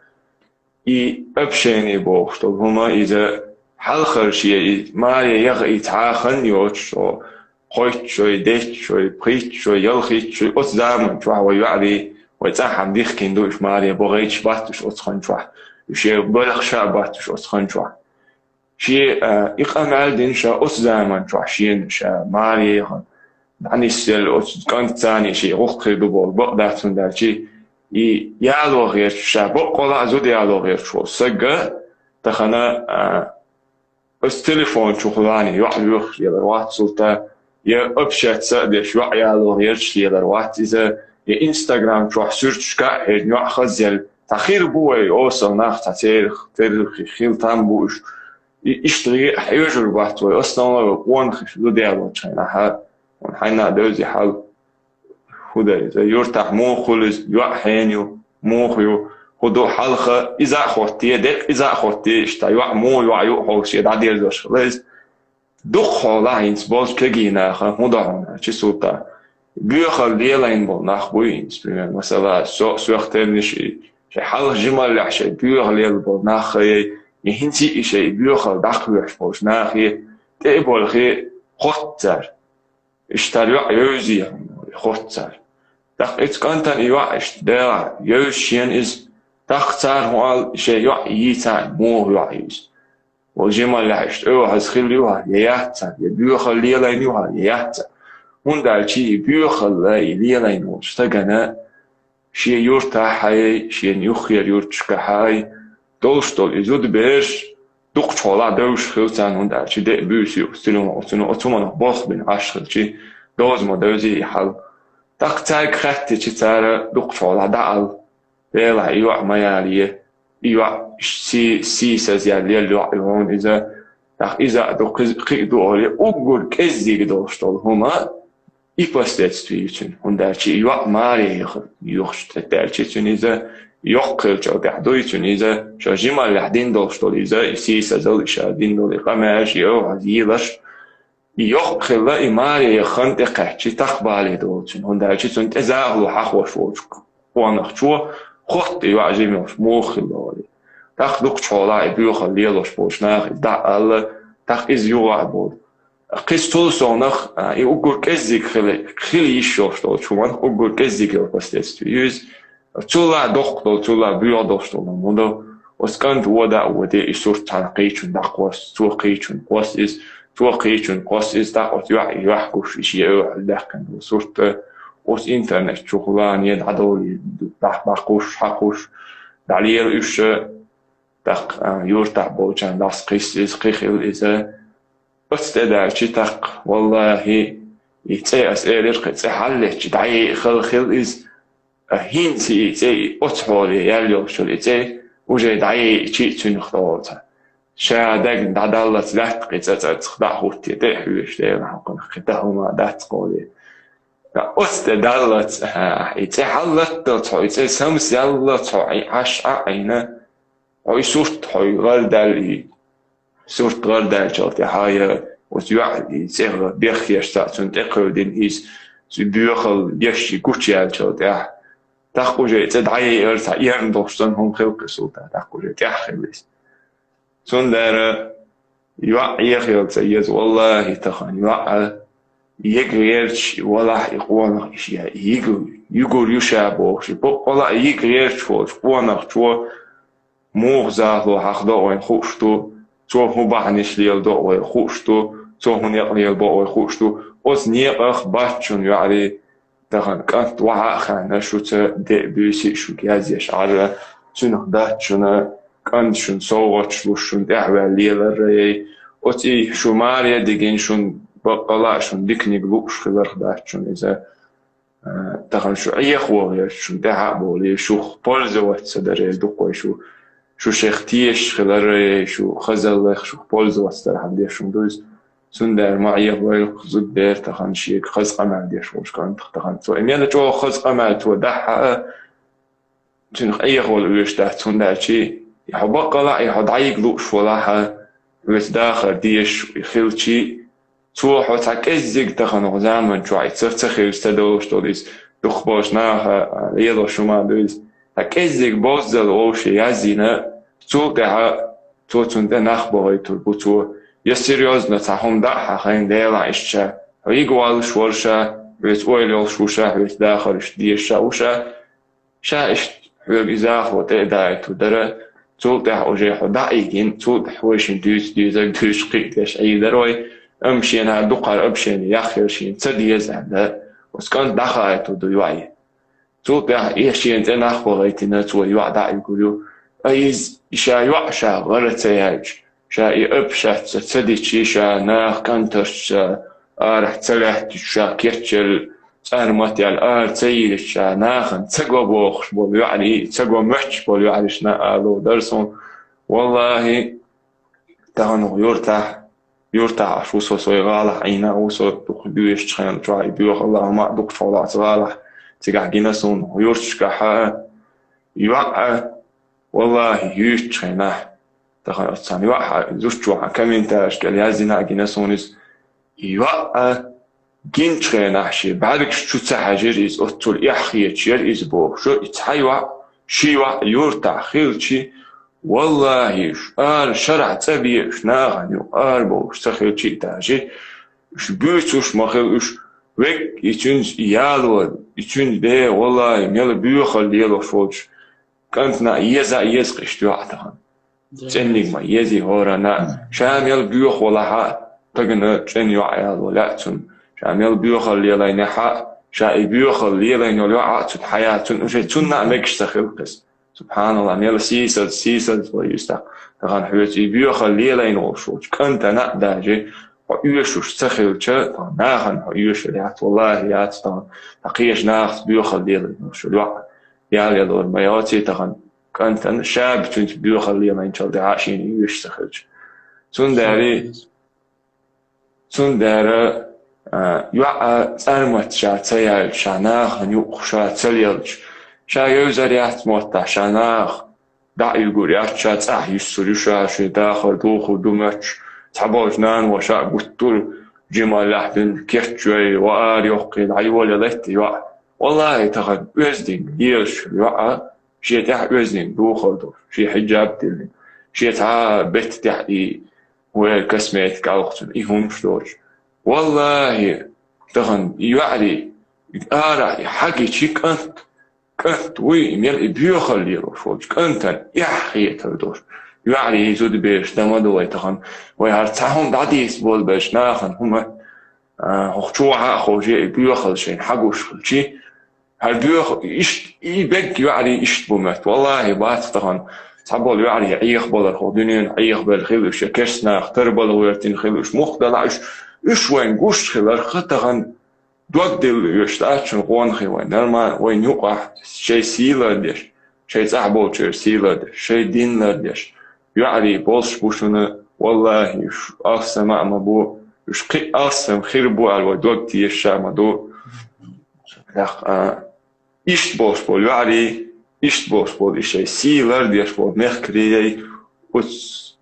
и общение бохуш долу хӀума иза хьалхара шен и маре яха и цхьа а хан йоцуш, хӀо кхойтта шой, дейтта шой, пхийтта шой, ялхитта шой, оцу заман чохь вай йоӀарий, вай цӀахь хьан дихкина ду уьш маре, бохуьйтуш бац уьш оцу хан чохь, уьш шен белхаш а бац уьш оцу хан чохь. Шен, а, и къамел дина ша оцу заман чохь шена ша маре яхана, дӀанисъелла оцу кӀантцани шен гӀуллакх хир ду боху бакъ дац, хӀунда аьлчи и яло гӀерташ ша, баккъала а зуда яло гӀерташ волу сага тахана, а, оцу телефон чухулани йоӀ лоьхуш лелар вац цул тӀаьхьа, я общаться а деш йоӀ яло гӀерташ лелар вац иза, я Instagram чохь суьрташка а хьежна йоӀ хазъелла. Цхьа хир бу вай осал нах, цхьа церах, церах хила там бу уьш. И иштта гӀе а хьоьжур бац вай, основной вай къонахий зуда ялочу хенахь, хьайна а девзи хьал. ХӀун дара иза? Юртахь муха хуьлу иза? ЙоӀ хьенан ю? Муха ю? ХӀун ду хьалха? Иза а хоттае, деккъа иза а хоттае, иштта йоӀ муха йоӀ ю а хьовсий, дӀадерзош хила иза. Дукха хьолахь хӀинца болчу кегий наха хӀун до хьуна, чи султан? Боьхалла лелайна болу нах буй хӀинца, примерно, масала, со, соьх тернаш и, шайн хьалха жималлехь шайн боьха лелла болу нах хаяй, и хӀинца и шайн боьхалла дӀакхоьхьуш болчу нахе, тӀе а болхе, хотту цара. Иштта йоӀ евзий хьуна, хотту цара. ТӀаккха иза кӀантана и йоӀ иштта дегӀахь евза шена иза, тӀаккха цара хӀун аьлла, шайн йоӀ йийца а, муха йоӀ ю иза? Вол жималлехь иштта оьгӀаз хилла ю хьан, я яц цхьа, я боьхалла лелайна ю хьан, я яц цхьа. ХӀунда аьлча и боьхалла и лелайна волчу стагана шен юртахь а, шена юххера юрташкахь а долуш долу и зудабераш дукхачу хьолахь девзаш хила царна, хӀунда аьлча деа буьйса ю, стилюм оцуьнан, оцу хӀуманах болх бина Ӏаш хилчи, доза ма девзий и хьал. ТӀаккха цаьрга хаьттичи цара дукхачу хьолахь дӀаала, Делахь, и йоӀ ма ялае, и йоӀ сий-, сийсазъяьлла лелла йоӀ ю хьуна иза, тӀаккха иза а ду, кхи-, кхин а ду олий, уггар кӀеззиг долуш долу хӀума, и последствие ю цуьнан, хӀунда аьлча и йоӀ маре яхара, юхачу тӀе даьлчи цуьнан иза, йоккха хилча тӀехь дуй цуьнан иза, ша жималлехь дина долуш долу иза, и сийсазал, и ша дина долу и къамелаш, и оьгӀаз йийлаш, и йоккха хилла, и маре яхана тӀекхаьччи, тахбале долу цуьнан, хӀунда аьлча цунна тӀе захало хьахош волчу къонахчо хотту и йоӀ жима йолуш муха хилла олий. ТӀаккха дукхачу хьолахь и боьхалла лелош болчу наха иза дӀа а аьлла, тӀаккха иза юха а болу. Кхин цул совнах, а, и уггар кӀеззиг хила, хила йиш йолуш долчу хӀуманах уггар кӀеззиг йолу последствие ю иза. Цул а доккха долу, цул а боьха долуш долу хӀума ду. Оцу кӀанта вода а воде, и сурт цхьана кхечунна дӀакхосса, цо кхечунна кхосса иза, цо кхечунна кхосса иза, тӀаккха оцу йоӀ, йоӀ гуш, и шен оьгӀаз даьккхина долу сурт, оцу интернет чухулане дӀадовлий, дӀа-, дӀакхуш, хьакхуш, дӀалела уьш, тӀаккха, а, юртахь болчарна дӀасакхисса иза, кхин хила иза. Оцу тӀе даьлчи тӀаккха, валлахӀи, и цӀе ас элира, кхин цӀе хьаллетчи, дӀаеа хала хила иза. А хӀинца и цӀе, и оцу хьоле яьлла йолуш йолу и цӀе, уже дӀаеачи а цуьнах тӀе волу цхьа. Ша дагна дӀадаллалц лаьтта кхин цӀа-цӀа цхьа дӀа а хӀуттий, тӀе а хьоьжуш, Делан хьокхунах кхин тахӀума дац кхоле. Ткъа оцу тӀе даллалц, ахьа, и цӀе хьаллатталц хьо, и цӀе самсаяллалц хьо, и Ӏаш а Ӏийна, хьо и сурт, хьо и гӀар даьлла и. сурт гӀардаьлчул тӀаьхьа, я оцу йоӀ цӀе бехкеш цхьаъ цунна тӀекхуьлдина, иза цу боьхалла еш гучуяьлчул тӀаьхьа. ТӀаккха уже цӀе дӀаяйъар цхьа эрна долуш санна хӀума хилла кхин султан, тӀаккха уже тӀаьхьа хилла иза. Цундела йоӀ Ӏехаелла ца еза, валлахӀи, тахана йоӀ йига гӀерташ валахь и къонах, и ша йига, йигур ю ша бохуш, и баккъала а йига гӀерташ волчу къонахчо муха захало хьахдо вайна хууш ду, цо хӀун бахьанаш леладо вайна хууш ду, цо хӀун некъ лелабо вайна хууш ду. Оцу некъах бац шуна, йоӀарий, тахана кӀант вахьа а хаьа, шуца деа буьйса а шуьга язъеш Ӏара, цуьнах дац шуна, кӀант шуна совгӀаташ луш, шуна тӀаьхьаваьлла лелар а яй. Оцу и шу маре а дигина, шуна баккъала а шуна диканиг лууш хиларх дац шуна иза. А, тахана шу ӀехавогӀерчу шуна тӀаьхьа а бовлий, шух пользоваться даре дукха вай шу, шу шех тешаш хилар а яй, шу хазаллех шух пользоваться дархьама деш шуна ду иза. Цундела ма Ӏехавойла зудбер тахана шега хаза къамел деш волчу кӀантах тахана. Цо и мел чӀогӀа хаза къамел цо дахьа а, цуьнах Ӏехавала оьшуш дац, хӀунда аьлча и хьо баккъала а, и хьо дӀайига лууш валахь а, веца дахар дезаш и хилчий, цо хьо цхьа кӀеззиг тахана хӀокху заман чохь и ца, ца хилча ца долуш долу иза, дукхахболчу наха лелош хӀума ду иза. Цхьа кӀеззиг боззал вовше язйина, цул тӀаьхьа цо цунна тӀе нах бохуьйтур бу цо. Я серьёзно цхьа хӀума даа хьан хайн Делахь иштта ша, хьо йига воллуш вара ша, хьоьца ойла йолуш ву ша, хьоьца дахар иштта дезаш ша ву ша, ша иштта хьоьга и захало тӀе а даийтур дара, цул тӀаьхьа уже хьо дӀа а йигина, цул тӀаьхьа вай шен дуьйцу дезарг дуьйцуш кхиа деш Ӏийр дара вай, амма шена дукхахьара общение яхъяр шена ца деза аьлла, оцу кӀанта дӀахаийтур ду йоӀе. Цул тӀаьхьа и шена тӀе нах бахийтина, цо йоӀ дӀа а йигур ю. Ткъа иза, и ша йоӀ ша гӀара ца яьлча, ша и общаться ца дичи, ша нах кӀанташца арахь ца лаьттича, ша кечъелла цӀармат яьлла ара ца йийрича, ша нахана ца го бохуш болу йоӀарий, ца го моьттуш болу йоӀарий шна ало дара суна. ВаллахӀи, тахана юртахь, юртахь Ӏаш ву со, со и гӀалахь Ӏийна а ву со, дукха буьйсачу хенал чохь и боьхалла хӀума а дукхачу хьолахь оцу гӀалахь, цигахь гина суна юрташкахь а, йоӀ а, валлахӀи, юьйцучу хенахь, тахана оцу цхьана йоӀ а, зудчо хьан комментарийш кӀел яздина а гина суна иза, и йоӀ а, гинчу хенахь шен бӀаьргаш чу ца хьаьжира иза, оццул эхь хеташ яра иза бохуш, и цхьа йоӀ, ши йоӀ юртахь хилчи, валлахӀи, уьш ара шарахь цӀа бе, уьш нахана юкъа ара бовлуш ца хилчи а даже, уьш буьйцуш ма хила, уьш век и цуьнца яло, и цуьнца де, валлахӀи, мела боьхалла лелош волчу кӀантана еза а еза кхишта йоӀ тахана. ЦӀенниг ма езий хӀоранна а. Ша мел боьха валахь а, тагана чӀен йоӀ яло лаьа цунна. Ша мел боьхалла лелайнехь а, ша и боьхалла лелайна йолу йоӀ а цунна хьаяц, цунна уже цунна а мегаш ца хила кхеза. СубхьаналлахӀ, мел сийсаз, сийсаз вай иза тахана. Тахана хьоьца и боьхалла лелайна волуш волчу кӀантана а даже хьо оьшуш ца хилча, тахана нахана хьо оьшур яц, валлахӀи, яц тахана. Тхан кхечу нахаца боьхалла лелайна волуш йоӀ ял ялор ма йоций тахана. КӀантана ша цуьнца боьхалла лелайначул тӀаьхьа шена оьшуш ца хилча. Цундела, цундела, а, йоӀ а цӀармат ша ца яьлча, ша нахана юкъахь ша ца лелча, ша евзар яц моттахь, ша наха дӀа а юьгур яц, ша цӀахь юьссур ю ша, шен дахар духур ду моьттуш, цхьаболчу нана ваша а гуттар а жималлехь дуьйна кечвей, ва ара йоккхий, дӀайолалетта йоӀ. ВаллахӀи, тахана оьзданг лелаш йоӀ а, шен тӀехь оьзданг духар долуш, шен хьиджаб диллина, шен цхьа бетта тӀехь и вер косметика алхцун, и хӀумаш доцуш. ВаллахӀи, тахана и йоӀарий, ара и хьагичи кӀант, кӀант вуй, мел и боьхалла лелош волчу кӀантана эхь хетар долуш. ЙоӀарий, зудабераш дан ма ду вай тахана, вай хӀара цхьа хӀума дӀадийца болабелча нахана хӀума, а, хӀокху чохь а ховше и боьхалла шайна хьагуш хилчи, хӀара боьха иштта, и бегга йоӀарий иштта бу моьтту. ВаллахӀи, бац тахана. Цхьаболу йоӀарий Ӏехабалар хӀокху дуьненахь Ӏехабелла хила уьш, я керстанаха тарбала гӀоьртина хила уьш. Мухха делахь уьш, уьш вайн гуш хиларх тахана дог дилла оьшуш дац шуна къонахий вайн. Нормально, вайн юкъахь шайн сий лардеш, шайн цӀахь болчеран сий лардеш, шайн дин лардеш. ЙоӀарий болуш бу шуна, валлахӀи, уьш алссам а ма бу, уьш кхин а алссам хир бу аьлла вай дог теша а ма ду. ТӀаккха, а, иштта болуш болу йоӀарий, иштта болуш болу и шайн сий лардеш болу мехкарий, оцу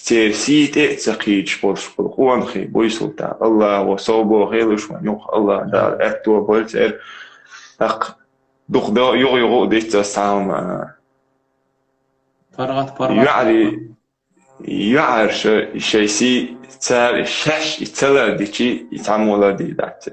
церан сий тӀе а ца кхийдаш болуш болу къонахий буй, Султан. Аллахо совбохийла уьш вайн юкъахь, Аллах Дала аьтто бойла церан. ТӀаккха дукха до-, юха-юха а дийцча ас цхьа хӀума, а, паргӀат, паргӀат. ЙоӀарий, йоӀараша шайн сий цара шаьш и ца лардичи, и цхьаммо лардийр дац.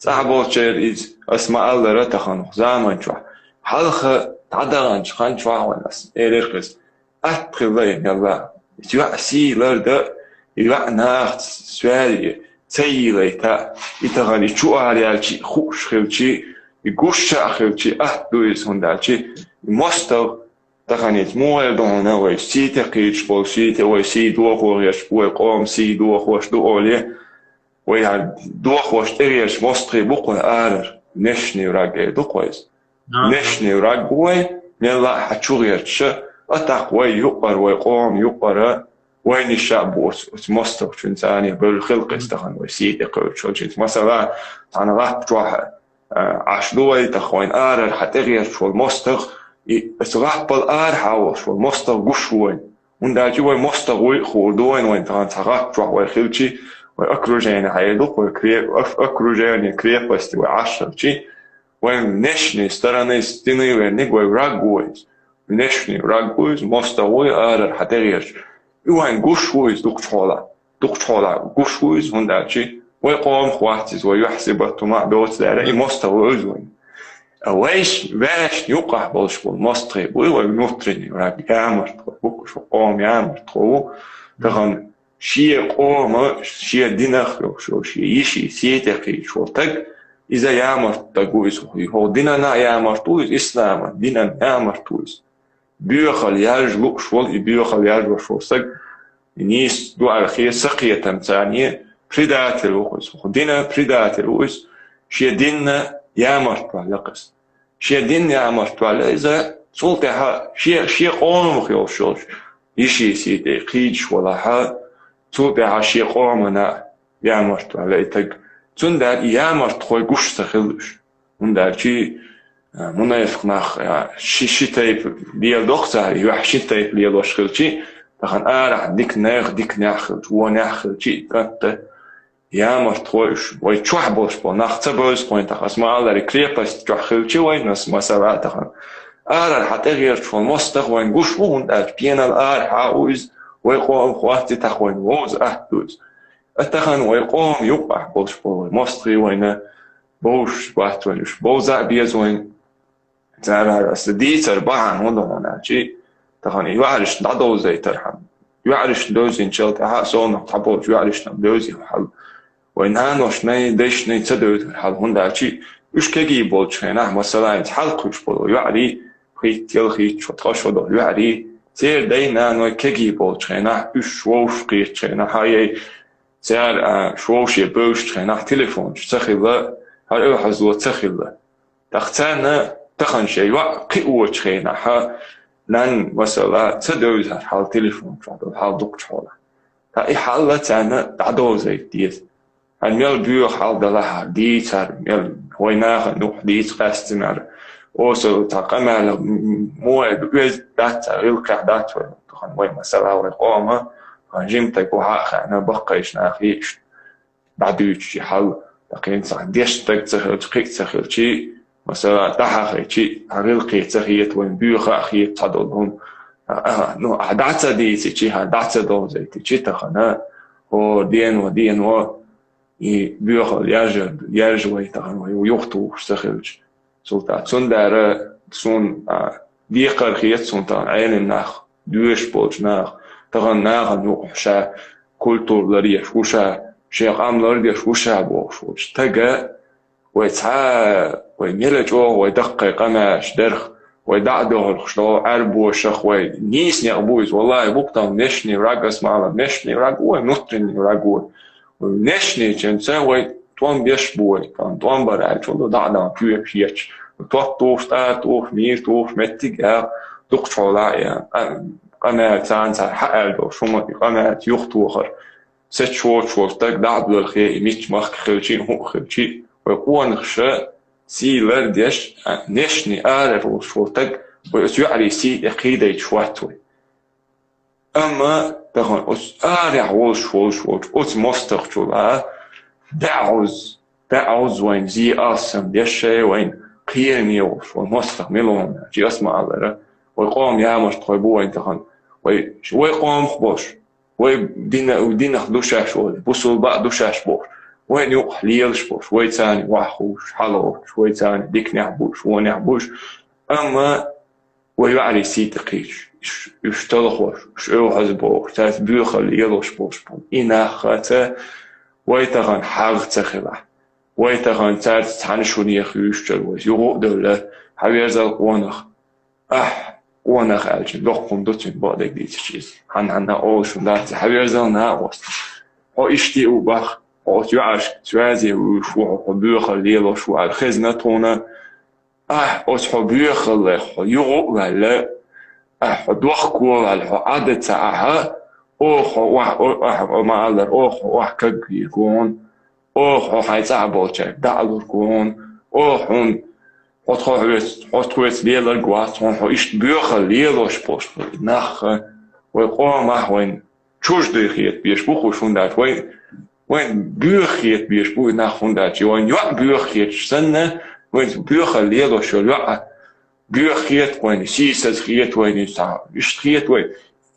ЦӀахь болчеран иза ас ма-аллара тахана заман чохь. Хьалха дӀадаханчу хан чохь вайн ас элира-кх иза. Атта хилла и мелла. Иза йоӀа сий лардан, и йоӀа нахаца соьлий ца йийлайта, и тахана и чу ара яьлчи, хууш хилчи, и гуш а хилчи, атта ду иза, хӀунда аьлчи и мостагӀа тахана иза муха эр ду хьуна, вай сий тӀе кхийдаш болу, сий тӀе вай сий дохо гӀерташ бу, вай къоман сий дохош ду олий, вай хьан дохош тӀегӀерташ мостагӀий бу-кх вайн арара, внешний враг эр ду-кх вай иза. Внешний враг бу вай, мелла а хьан чу гӀерташ, а тӀаккха вай юкъара, вай къоман юкъара, вайна иштта а бу оцу, оцу мостагӀчуьнца, царна бевлла хилла-кх иза тахана вай сий тӀе кхуьучу хилчинца. Масала, цхьана гӀап чохь, а, Ӏаш ду вай, тахана вайн арара хьан тӀегӀерташ волу мостагӀа, и оцу гӀаппал арахьа волуш волу мостагӀа гуш ву вайна. ХӀунда аьлча вай мостагӀа вуй а хуур ду вайна, вайн тахана цхьа гӀап чохь вай хилчи, вай окружение хьайр ду-кх, вай кре-, ок-, окружение, крепость вай Ӏаш хилчи, вайн внешний стороны, стены верниг вай враг ву иза. Внешний враг ву иза, мостагӀа вуй арара хьан тӀегӀерташ. И вайн гуш ву иза дукхачу хьолахь. Дукхачу хьолахь гуш ву иза, хӀунда аьлча вай къомах вац иза, вай юьхь-сибат хӀума а доцу дара, и мостагӀа ву иза вайн. А вайш-, ваьшна юкъахь болуш болу мостагӀий буй вай внутренний враг, ямартхой бу-кх уьш, вай къоман ямартхо ву. Тахана шен къоман, шен динах йолуш йолу, шен йишин сий тӀе кхийдаш волу стаг, иза ямарт стаг ву иза, хӀокху динан а ямарт ву иза, исламан динан а ямарт ву иза. Боьхалла яржа лууш волу, и боьхалла яржош волу стаг, и нийса ду аьлла хета, сан кхетамца, предатель ву-кх иза, хӀокху динан предатель ву иза, шен динна ямарт ваьлла-кх иза. Шен динна ямарт ваьлла иза, цул тӀаьхьа шен, шен къомах йолуш йолчу йишин сий тӀе кхийдаш валахь, цул тӀаьхьа шен къомана ямарт ваьлла и стаг. Цундела и ямартхой гуш ца хилла уьш. ХӀунда аьлча, а, мунафикъ нах, а, ши, ши тайпа леладо-кх цара, юьхь ши тайпа лелош хилчи, тахана арахь дика нах, дика нах хилча, вон нах хилчи, и кӀант а, ямартхой уьш, вай чохь болуш болу нах ца бевза-кх вайн тахана. Ас ма-аллара, крепость чохь хилчи вайн, ас масала тахана. Арара хьан тӀегӀерташ волу мостагӀа вайн гуш ву, хӀунда аьлча пенал арахьа а ву иза, вай къомах вац и, тахана вайна вовза атта ду иза. А тахана вай къоман юкъахь болуш болу вай мостагӀий вайна бовзаш бац вайн уьш, бовза а беза вайн. Цара аса дийцар бахьана хӀун ду хьуна аьлчи, тахана и йоӀаршна дӀадовзийтархьама, йоӀаршна девзинчул тӀаьхьа совнаха цхьаболчу йоӀаршна девзина хьал. Вай наношна, дайшна ца девзира хьал, хӀунда аьлчи уьш кегий болчу хенахь, масала, хьалакхуьуш болу йоӀарий, хӀитта, ялхитта шо, ткъа шо долу йоӀарий, церан дай-наной кегий болчу хенахь, уьш вовшах кхетачу хенахь, хьа яй, цара, а, уьш вовше бевзачу хенахь, телефонаш ца хилла, хӀара оьгӀазло ца хилла. ТӀаккха царна тахана шайн йоӀ кхиочу хенахь, нанна, масала, ца девзира хьал телефон чохь долу хьал дукхачу хьолахь. Ткъа и хьал царна дӀадовзийта деза. Хьан мел боьха хьал далахь а, дийцар, мел вай нахана юкъахь дийца къаьстинарг. Осал цхьа къамел м-, м-, муха ду, оьзда дац, цхьа гӀиллакхехь дац вай. Тахана вай, масала, вай къоман, тахана жима стаг ву хьа а хаьа, баккхийчу наха йиъча дӀадуьйцуш и хьал, тӀаккха цхьа дешна стаг ца хилча, кхин а ца хилчи, масала, дӀахьахийчи, хьан гӀиллакхе ца хета, вайн боьха а хета цхьадолу хӀума. А, а, ну, ахьа дӀа ца дийцичи, хьан дӀа ца довзийтичи тахана, хӀора дено, дено, и боьхалла яржа, яржа вай тахана, вай юхатухуш ца хилча. Султан, цундела суна, а, декхар хета суна тахана Ӏелам нах, доьшуш болчу нах, тахана нахана юкъахь ша культура ларъеш ву ша, шен къам лардеш ву ша бохуш волчу стага, вай цхьа, вай мила чӀогӀа вай даккхий къамелаш дарх, вай дӀа а дохурхуш долу Ӏаьрбошах, вай нийса некъ бу иза, валлахӀи, бу-кх тахана внешний враг, ас ма-аллара, внешний враг ву вай, внутренний враг ву вай. Внешнийчуьнца вай тӀом беш бу вай, тӀом бар аьлча, вала дӀа а дан тоьпаш ечу. Топ тухуш, тӀара тухуш, мийра тухуш, меттиг а, дукхачу хьолахь а, къа-, къамел царна цара хьааьлла долуш хӀума, и къамелца юхатохар. Сецаш воцуш волу стаг дӀа а доьлхе, и мичча махка хилчи, хӀуъа хилчи, вай къонаша сий лардеш, а, внешний арара волуш волу стаг, вай оцу йоӀарийн сий тӀе кхийдайташ вац вай. Амма Тахан оцу арахь волуш, волуш, волуш, оцу мостагӀчул а баьӀуз, баьӀуз вайн зе алсам деш шай вайн кхераме волуш, вайн мостагӀ мила ву аьлча, ас ма-аллара, вай къоман ямартлахой бу вайн тахан, вай, вай къомах болуш, вай дина-, динах ду шаьш волу, бусулба а ду шаьш бохуш, вайн юкъахь лелаш болуш, вай царна ваха хууш, хьалоцуш, вай царна диканехь буш, вонехь буш, амма вай йоӀарийн сий тӀе кхийсуш, уьш, уьш талхош, уьш оьгӀаз бохуш, цаьрца боьхалла лелош болуш бу. И нах хаца вай тахана хьагӀ ца хилахь, вай тахана цаьрца цхьана шуна еха юьйшучара вайца юха а девлла, хьаверзал къонах. Ахь, къонах аьлча, доккха хӀума ду цуьнан бакъдерг дийцича иза. Хьан-хьанна олуш хӀума дац, хьаверзал накъост. Хьо иштта а ву бах, хьо оцу йоӀашка связе вуьйш ву хьо, хьо боьхалла лелош ву аьлла хезна тхуна. Ахь оцу хьо боьхаллех хьо юха а ваьлла, ахь хьо дохко а ваьлла, хьо Ӏада ца Ӏахьа, оха хьо охьа, о-, ахь, о, ма-аллара, оха хьо охьа кагвийр гуна, оха хьо хьайн цӀахь болчаьрга дӀа а лур гуна, оха хьуна, хьо тхо хьоьца, хьо тхоьца леларг вац, хьуна хьо иштта боьхалла лелош болуш бу и нах, вай къомах вайн чуждый хета безаш бу хӀуш, хӀунда аьлча вай, вайн боьха хета безаш бу и нах, хӀунда аьлча вайн йоӀ боьха хеташ санна, вайн боьхалла лелош йолу йоӀ боьха хета вайна, сийсаза хета вайна, цхьа иштта хета вай.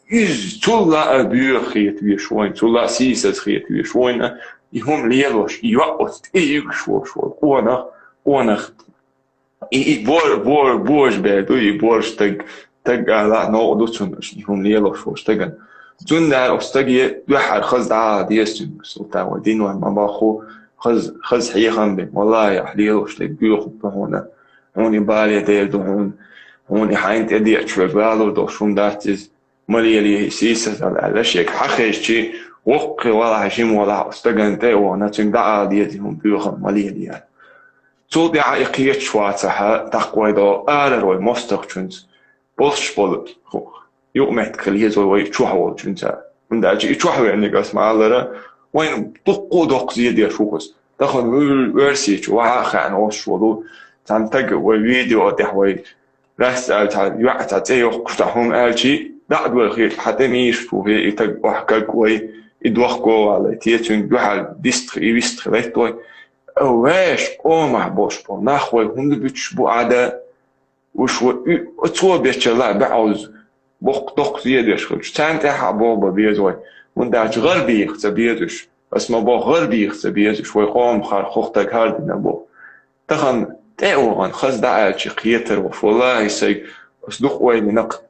Иза цул а боьха хета веш вайна, цул а сийсаза хета веш вайна, и хӀума лелош, и йоӀ оцу тӀе юьгуш волуш волу къонах, къонах. И, и бор-, бор-, божабер ду, и борша стаг, стаг ала а новкъа ду цунна, и хӀума лелош волу стагана. Цундела оцу стаге дуьххьара хаза дӀаала деза цуьнга, Султан, вай динон ма-бахху, хаза, хаза хьехам бен, валлахӀи, ахь лелош дерг боьха хӀума ду хьуна, хьуна и бале дер ду хьуна, хьуна и хьайна тӀедеача верг валур долуш хӀума дац иза. Ма лелий, сийсаза аьлла, шега хьан хезчи, воккхе валахь, жима валахь, оцу стагана тӀе а вахана, цуьнга дӀаала деза хӀума боьха ма лелий аьлла. Цул тӀаьхьа и кхеташ вацахь, тӀаккха вай догӀу арара вай мостагӀчуьнца, болуш болу юкъаметтиг хила еза вай чохь волчуьнца. ХӀунда аьлча и чохь верниг ас ма-аллара, вайна дуккха а доккха зе деш ву хаза. Тахана вуьр-, версичу ваха а хаьа оцуш волу, цхьана стага вай видео тӀехь вай Лаьцна аьлла, цхьа йоӀ цхьа цӀе йоккхуш, цхьа хӀума аьлчи, дӀа а дойла хеташ, хьан тӀе мийраш ву хӀе, и таг охьа каг вай, и дохко а валай, те цуьнга дуьхьал дистхи, и вистхи лайт вай. Веш къомахь болуш бо, нах вай хӀунда буьтуш бу Ӏада, уьш вай, уь-, оцо бечалла а баьӀуз, боккха доккха зе деш хилча, царна тӀаьхьа а боху бан беза вай. ХӀунда аьлча гӀарабийха ца беза уьш. Ас ма боху гӀарабийха ца беза уьш, вай къоман хар хӀокху таг хӀара дина боху. Тахана тӀе а вахана, хаза дӀа аьлчи кхетар волуш, валлахӀи, сайга ас дукха ойла йина-кх,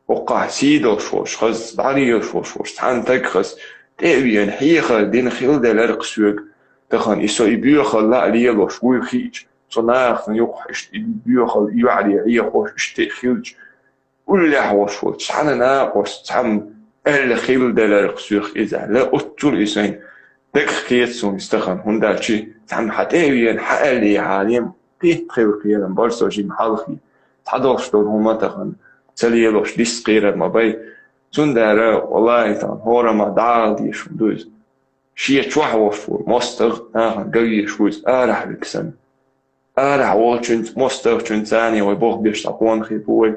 хӀокхахь сий долуш волуш, хаза дӀа а лелаш волуш волуш, цхьана таг хаза тӀе а веана, хьехар дина хила делара-кх соьга. Тахана и со и боьхалла а лелош вуй хиъча, цу нахана юкъахь иштта и боьхалла, и йоӀаре Ӏехош иштта а хилча, уллехь волуш волчу цхьана накъост цхьамма аьлла хила делара-кх соьх иза аьлла, оццул и сайн дагах кхета суна иза тахана, хӀунда аьлча цхьамма хьан тӀе а веана, хьан аьллий хьалем, кхетта хила кхерам бара со жима хьалхе. Цхьадолуш долу хӀума тахана ца лелош дисса кхерар ма бай. Цундела, валлахӀи, тахана хӀорамма дӀаала дезаш хӀума ду иза. Шен чохь волуш ву, мостагӀа нахана ган везаш ву иза, арахь верг санна. Арахь волчуьнца, мостагӀчуьнца царна вай боху беш цхьа къонахий бу вай.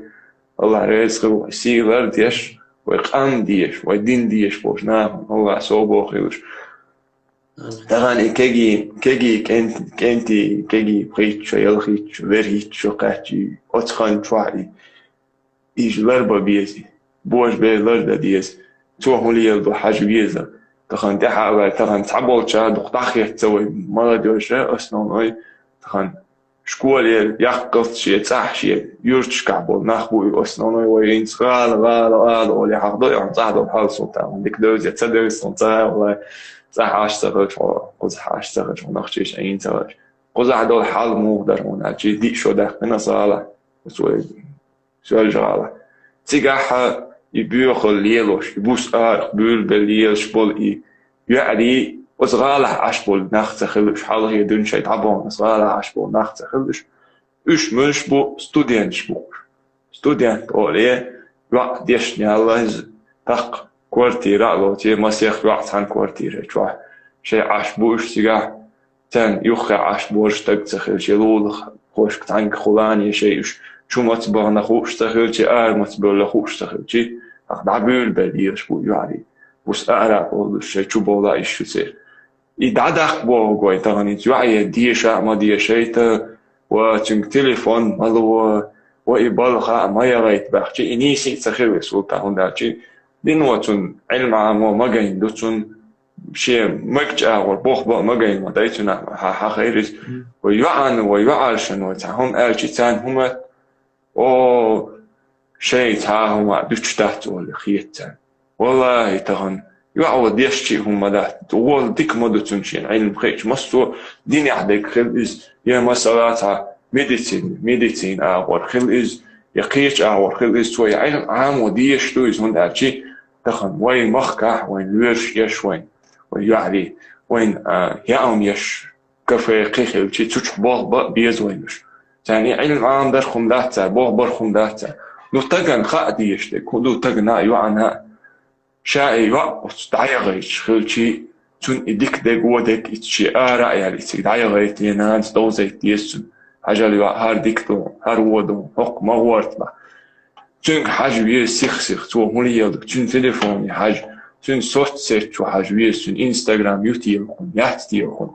АллахӀ реза хила вай сий лардеш, вай къам дезаш, вай дин дезаш болчу нахана АллахӀ собо хуьлуш. Тахана и кегий, кегий кӀент-, кӀентий, кегий пхийтта шо, ялхитта шо, верхӀитта шо кхаьччий, оцу хан чохь и иза ларбан беза, божабер лардан деза. Цо хӀун леладо хьажа веза. Тахана тӀаьхьа а ваьлла, тахана цхьаболчара дукха дӀахецна вай молодёжь, основной, тахана школе яккхалц шен цӀахь, шен юьрташкахь болу нах бу и основной, вай хӀинца гӀала, гӀала, гӀала олий хьахдо, и хьуна цӀахь долу хьал, Султан, дика девза, ца девза, хьуна цӀахь, валлай, цӀахь Ӏаш ца хилча, хьо кхузахь Ӏаш ца хилча, хьо нохчийчу Ӏийна ца хилча. Кхузахь долу хьал муха дара хьуна аьлча, диъ шо даьккхина аса гӀала, оцу вай Соьлжа-ГӀала. Цигахь и боьхалла лелош, и буса арахь буьйлабелла лелаш болу и йоӀарий, оцу гӀалахь Ӏаш болу нах ца хилла уьш, хьалхе дуьйна шайн дӀабахана оцу гӀалахь Ӏаш болу нах ца хилла уьш. Уьш муьлш бу, студенташ бу уьш. Студент оле, йоӀ дешна яьлла иза, тӀаккха квартира а лоций, масех йоӀ цхьана квартира чохь шайн Ӏаш бу уьш цигахь. Царна юххе Ӏаш божа стаг ца хилчи, лулахошка цхьаьнгахула а шайн уьш чу маца бахана хууш ца хилчи, ара маца бевлла хууш ца хилчи, тӀаккха дӀабуьйлабелла лелаш бу йоӀарий. бус а араб олуш шай чу бола ишшуцер. И дӀадаккха боху гой тахана, йоӀе деша а ма дешайта, ва цуьнга телефон ма ло, ва и балха а ма яхайта баьхчи, и нийса а ца хир вес вултахь, хӀунда аьлчи дино цунна Ӏилма Ӏамо ма гайна ду цунна, шен маг чӀагӀор бохба а ма гайна ма дай цунах хьа-, хьан хайрис. Вай йоӀана, вай йоӀаршана, вай цхьа хӀума аьлчи царна хӀума О, шайн цхьа а хӀума дуьтуш дац олий хета царна. Валлахьи, тахана йоӀ ва дешчи а хӀума дац. ГӀола дика ма ду цунна шен Ӏилма хиъча. Массо а динехь дерг хила иза, я масала цхьа медицина, медицина агӀор хила иза, я кхечу агӀор хила иза. Цо я Ӏилма Ӏамо дезаш ду иза, хӀунда аьлчи тахана вайн махкахь, вайн лоьраш еш вайн, вайн йоӀарий, вайн, а, яам еш, кафе кхин хилчи, цу чу болх бан а беза вайнаш. Царна и Ӏилма Ӏамадар хӀума дац цара, болх бар хӀума дац цара. Ну, тагана хаа дезаш дерг, хӀун ду тагана а, йоӀана а. Ша и йоӀ оцу дӀаяхайча хилчи, цунна и дика дерг, вон дерг, и шен ара а яьлла, и цига дӀаяхайта, я нанас довзайта деза цунна. Хьажал йоӀ, хӀара дика ду, хӀара вон ду, хӀокху ма гӀортабахь. Цуьнга хьажа веза сих-сиха, цо хӀун леладо, цуьнан телефоне хьажа, цуьнан соцсеть чу хьажа веза, цуьнан Instagram ю телахуна, яц телахуна.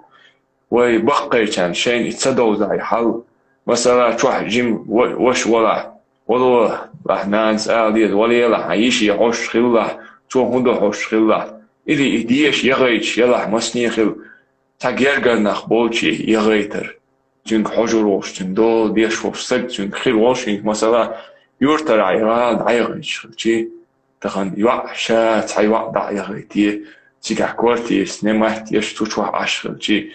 Вай баккхайчарна шайна и ца довзахь и хьал. Масала, чохь жима ва-, ваша валахь, вало лахь, нанас ала деза, валелахь, хьан йише хьожуш хилалахь, цо хӀун ду хьожуш хилалахь. Или и деша яхайча елахь масане хила, цхьа гергара нах болче яхайтар. Цуьнга хьожур волуш, цуьнан дола деш волуш, саг цуьнга хир волуш, хӀинца масала, юьртара гӀала дӀаяхайча хилчи, тахана йоӀ ша цхьа йоӀ дӀа а яхайте, цигахь квартира снимать еш, цу чохь Ӏаш хилчи,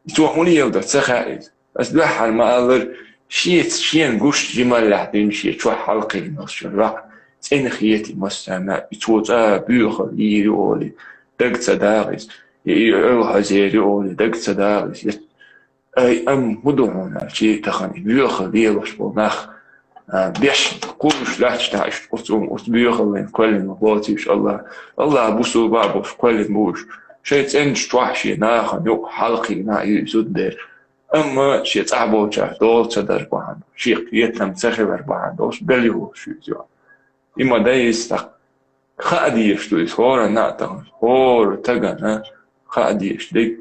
и цо хӀун леладо ца хаьа иза. Ас дуьххьара ма-аллара, шеца шена гуш жималлехь дина шен чохь хьалакхиъна йолуш йоӀ цӀена хетий массарна, и цо цкъа боьхалла йийр ю олий, дага ца дагӀа иза, я и Ӏуьллу хьозер ю олий, дага ца дагӀа иза, я Ай, амма хӀун ду хьуна аьлчи, тахана и боьхалла лелош болу нах, а, беш кхуллуш лаьтташ тахь иштта оцу, оцу боьхаллин кхоьллина лоцийша Аллах. Аллах бусулба а болуш кхоьллина бу уьш. Шайн цӀеначу чохь шен нахана юкъа хьалакхиъна а ю и зудбер. Амма шен цӀахь болчара дола ца дар бахьана, шен кхетам ца хилар бахьана долуш белла йолуш ю иза. И ма дай иза тӀаккха. Хаа дезаш ду иза хӀоранна а тахана, хӀора тагана хаа дезаш дерг.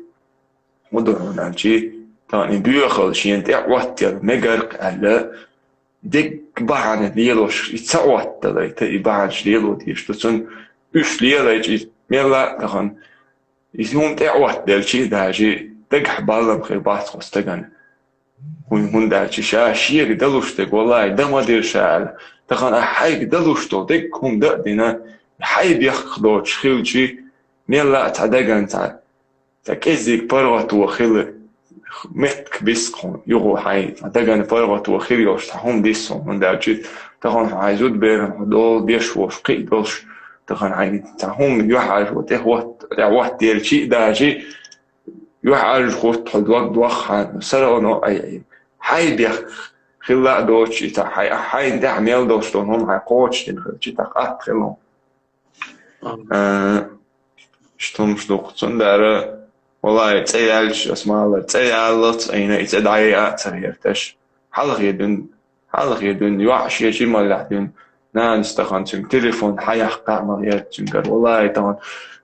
ХӀун ду хьуна аьлчи, тахана и боьхалла шена тӀе а Ӏоттаелла мегаркх аьлла, дерг бахьана лелош, и ца Ӏоттадайта, и бахьанаш лело дезаш ду цунна, уьш лелайча, иза мелла а тахана, иза хӀума тӀе а Ӏоттаделчи, даже дагахь баллам хир бац кху стагана. ХӀун-, хӀунда аьлча ша шега далуш дерг, валлахӀи, дан ма дира ша аьлла. Тахана ахь хьайга далуш долу дерг хӀума дан а дина, хьайн бехках доцуш хилчи, мелла а цхьа дагана цхьа, цхьа кӀеззиг паргӀато хила, меттиг бисса хьуна, юха хьайн цхьа дагана паргӀато хир йолуш цхьа хӀума дисса хьуна, хӀунда аьлча тахана хьайн зудберан хьо дола деш волуш кхин а долуш, тахана хьайн цхьа хӀума юьхьӀаьржо тӀе хӀотта, тӀе хӀоттаелчи а даже, юьхьӀаьржа хӀотта хьо дог доххьана, сарано а, ай, ай, хьайн бехках хилла а доцуш, и цхьа хьай-, хьайна тӀехь мел долуш долу хӀума хьайн кхочушдина хилчи, тӀаккха атта хила хьуна. А, иштта хӀумаш ду-кх, цундара, валлахӀи, цӀе яьлча, ас ма-аллара, цӀе яллалц айна, и цӀе дӀаяйа а ца гӀерташ. Хьалхе дуьйна Хьалхе дуьйна йоӀ шен жималлехь дуьйна, нанас тахана цуьнга телефон хьаяккха а ма гӀерта цуьнгара. ВаллахӀи, тахана,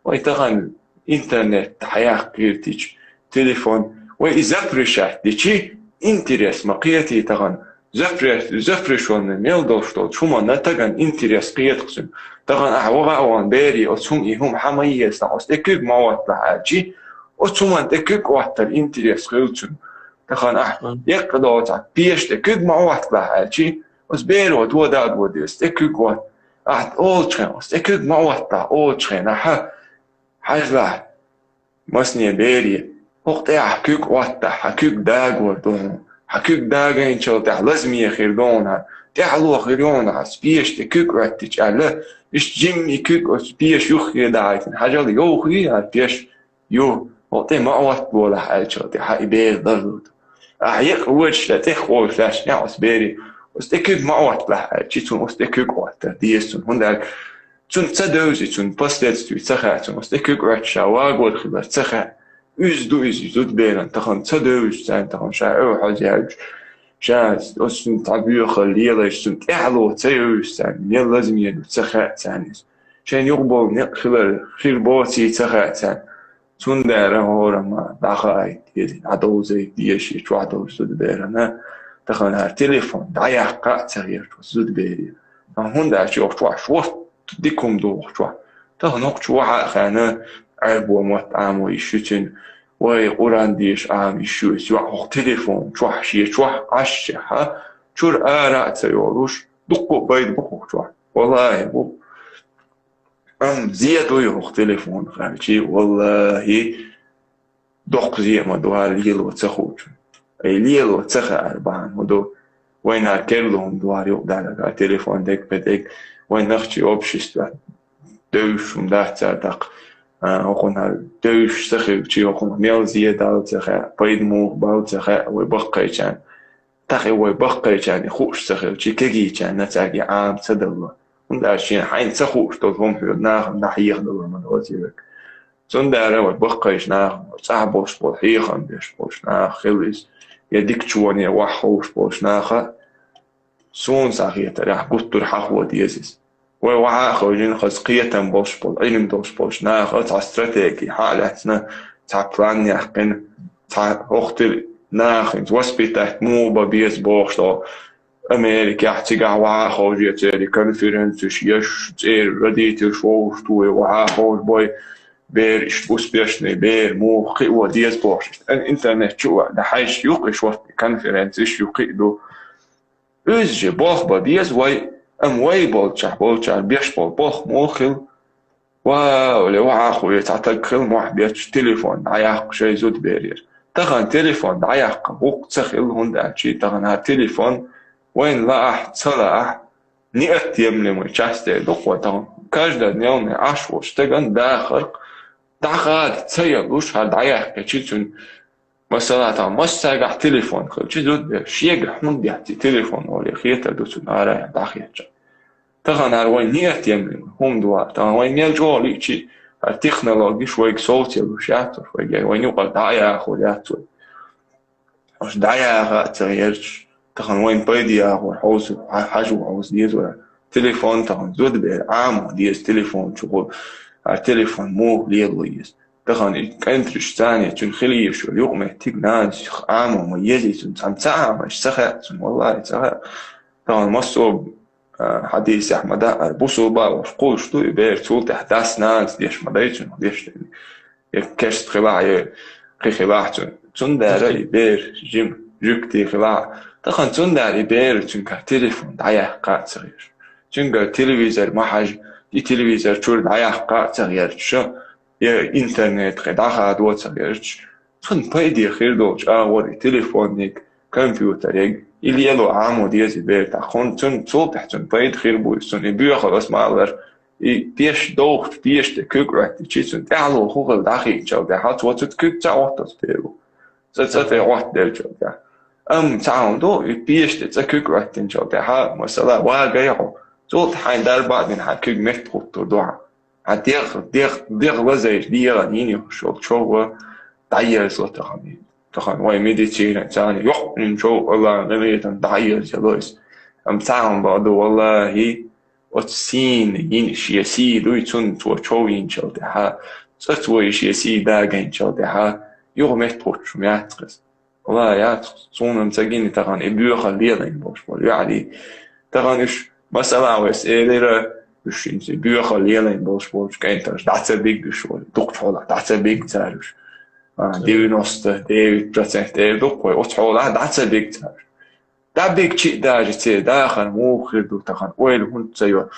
вай тахана интернет хьаяккха гӀиртича, телефон, вай и запрещать дичи, интерес ма кхетий тахана. Запре-, запрещённый мел долуш долчу хӀуманна тагана интерес кхетах цуьнан. Тахана ахь ваха а ван берий, оцу хӀума, и хӀума хьан ма еза, оцу тӀе куьг ма отталахь аьлчи, оцу хӀуманна тӀе куьг оттар интерес хила цуьнан. Тахана ахь, мгм, еккъа долу цхьа пеша тӀе куьг ма отталахь аьлчи, оцу беро дода а дода деза, тӀе куьг отта. Ахь олучу хенахь, оцу тӀе куьг ма отталахь олучу хенахь, хьажалахь, масане бере, хӀокху тӀе ахь куьг оттахь, хьан куьг дагор ду хьуна. Хьан куьг дагайначул тӀаьхьа лазаме хир ду хьуна, тӀаьхьало хир ю хьуна, хьан пеша тӀе куьг оьттича аьлла, иштта жимма и куьг оцу пеша юххе дахьийтина, хьажал йовхий хьан пеш? Ю, хӀокху тӀе ма отталахь аьллачул тӀаьхьа и бер ларлур ду. Ахь еккъа водаш ле, тӀе кхочуш лаьтташ, нехь оцу бере, оцу тӀе куьг ма отталахь аьлчи, цунна оцу тӀе куьг оттар деза цунна. ХӀунда аьлча цунна ца девза, цунна последствий ца хаьа, цунна оцу тӀе куьг оьттича ша вагор хилар ца хаьа. Уьзза ду иза, и зудберан тахана ца девзаш царна, тахана ша эгӀа хьоза яьлча, ша оцу цунна цхьа боьхалла лелайча, цунна тӀаьхьало ца йовзаш царна, мел лазаме ду ца хаьа царна иза. шайн юкъа болу некъ хилар хир боций ца хаьа царна. Цундела хӀораммо дӀахаийта деза, дӀадовзийта деза шен чохь долчу зудаберана, тахана хӀара телефон дӀаяккха а ца гӀерташ оцу зудабере. Амма хӀунда аьлча оха чохь шортта дика хӀума ду оха чохь. Тахана оха чу вахьа а хаьна, Ӏаьрбо мотт Ӏамо йиш ю цуьнан, вай Къуръан деша Ӏама йиш ю иза йоӀ хӀокху телефон чохь, шен чохь Ӏаш а чохь, чуьра ара а ца йолуш, дуккха а пайда бу хӀокху чохь. Валлахьи, бу. Амма зен дуй хӀокху телефонах аьлча, валлахьи, доккха зен а ма ду хӀара лело ца хуучун. Ай лело ца хаар бахьана хӀун ду? Вайн хӀара керла хӀума ду хӀара юкъадаьлларг, хӀара телефон дерг, пе дерг. Вайн нохчийн обществехь девзаш хӀума дац цара тӀаккха. А, хӀокхунна хӀара девзаш ца хилча, хӀокхунна мел зен дала ца хаьа, пайда муха бала ца хаьа вай баккхийчарна. ТӀаккха и вай баккхийчарна и хууш ца хилча, кегийчарна цаьрга и Ӏама ца далла. ХӀунда аьлча шена хьайна ца хууш долу хӀума хьоьга нахана дӀахьеха далур ма ду оцу ерриг. Цундела вай баккхийчу нахана, цӀахь болуш болу, хьехам беш болчу наха хила иза, я дикачу вон, я охьаховш болчу наха, суна схьахетарехь, гуттар а хьахо деза иза. Вай охьа а хевшина, хаза кхетам болуш болу, Ӏилма долуш болчу наха цхьа стратеги хьа а лаьцна, цхьа план яьккхина, цхьа хӀокху тера нахана воспитать муха бан беза бохуш долу. Америкехь цигахь охьа а хевший, церан конференцеш еш, церан родительш вовшахтухий охьа а хевшабой, бер иштта успешный, бер муха кхио деза бохуш. Иштта интернет чу а ваьлла, хьаьжча юкъа и шортта конференцеш юкъа а ду. Иза же болх бан беза вай, амма вай болчохь болчара беш болу болх муха хила? Вау, ле, вахьа а хуьлий, цхьа таг хила мохь бетташ телефон дӀаяккха шайн зудаберера. Тахана телефон дӀаяккха гӀуллакх ца хилла, хӀунда аьлча тахана хӀара телефон вайна лаахь, ца лаахь, неотъемлемая часть дела ду-кх вай тахана. Каждодневный Ӏаш волчу стагана дахар дӀахада ца ялуш, хӀара дӀаяьккхича цуьнан Масала, тахана массаьргахь телефон хилча, зудабераш шегахь хӀунда дац и телефон олий хетар ду цунна ара а дӀахецча. Тахана хӀара вайн неотъемлемый хӀума ду хӀара. Тахана вайн мел чӀогӀа лиъча а, хӀара технологеш вайга совцалуш яц уьш, вайга, вайн юкъара дӀа а яхор яц вай. Уьш дӀаяха а ца гӀерташ, тахана вайн пайде яхор хьовса, хьа-, хьажо хьовса деза вай. Телефон тахана зудабер Ӏамо деза, телефон чухула, хӀара телефон муха лело еза. Тахана и кӀентарш царна цуьнан хила езаш йолу юкъаметтиг нанас Ӏамо ма еза цуьнан, цхьамма ца Ӏамаш ца хаьа цунна, валлахьи, ца хаьа. Тахана массо а, а, хьадисехь ма даьара, бусулба а волуш кхуллуш ду и бер, цул тӀаьхьа дас-нанас деш ма дай цунах деш дерг. Я керста хилахь, я кхин хилахь цунна. Цундела и бер жима, жуьгти хилахь. Тахана цундела и бер цуьнгара телефон дӀаяккха а ца гӀерташ. Цуьнгара телевизор ма хьажа, и телевизор чуьра дӀаяккха а ца гӀерташ. Я интернет кхин дӀахадо ца гӀерташ, цунна пайде хир долчу агӀор и телефонниг, компьютериг, и лело Ӏамо деза и бер тӀаккха. ХӀунда цунна, цул тӀаьхьа цунна пайда хир бу иза, цунна и боьхалла аса ма-аллара, и пеш довхачу пеша тӀе куьг Ӏоьттича, цунна тӀаьхьало хӀун хила дӀахиъчал тӀаьхьа, цо цу куьг ца Ӏоттуш дерг ву. Цкъа цӀа тӀе Ӏоттаделчал тӀаьхьа. Амма цхьа хӀума ду, и пеша тӀе цкъа куьг Ӏоьттинчал тӀаьхьа, масала, вагай хьо, цул тӀаьхьа хьайн дарба а дина, хьан куьг метта хӀуттур ду хьан. Хьан дегӀ, дегӀ, дегӀ лазайча дегӀан йина йолуш йолу чов дӀаерзало тахана. Тахана вайн медицина царна йоккхуьнчу Аллахьан къинхетам дӀаерзало иза. Амма цхьа хӀума бакъ ду, валлахьи, оцу сийна йина шен сий дуй цунна цо чов йинчал тӀаьхьа, цкъа цо и шен сий дагайинчал тӀаьхьа, юха метта хӀуттуш ма яц-кх иза. Валлахьи, яц, суна-м ца гина тахана и боьхалла лелайна болуш болу веӀалий. Тахана уьш, масала, вайса элира, уьш хӀинца и боьхалла лелайна болуш болчу кӀентарш дӀа ца бигуш вай, дукхачу хьолахь дӀа ца биг цара уьш. А, девяносто девять процент эр ду-кх вай, оцу хьолахь дӀа ца биг цара уьш. ДӀабигчи а даже церан дахар муха хир ду тахана, ойла хӀунда ца йо?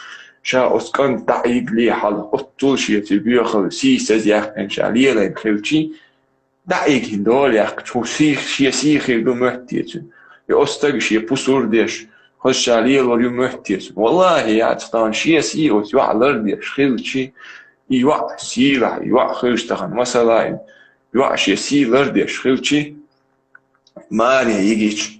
Ша оцу кӀант дӀа а йигли хьала, оццул шеца и боьхалла сийсаз яьккхина ша лелайна хилчи, дӀа а йигина дола яьккхича, хӀу сий, шен сий хир ду моьтту те цуьнан? Я оцу стага шен пусар деш, хаза ша лелор ю моьтту те цуьнан? Валлахьи, яц, тахана шен сий оцу йоӀа лардеш хилчи, и йоӀ сийлахь, и йоӀ хилча тахана, масала, и йоӀ шен сий лардеш хилчи, маре йигича,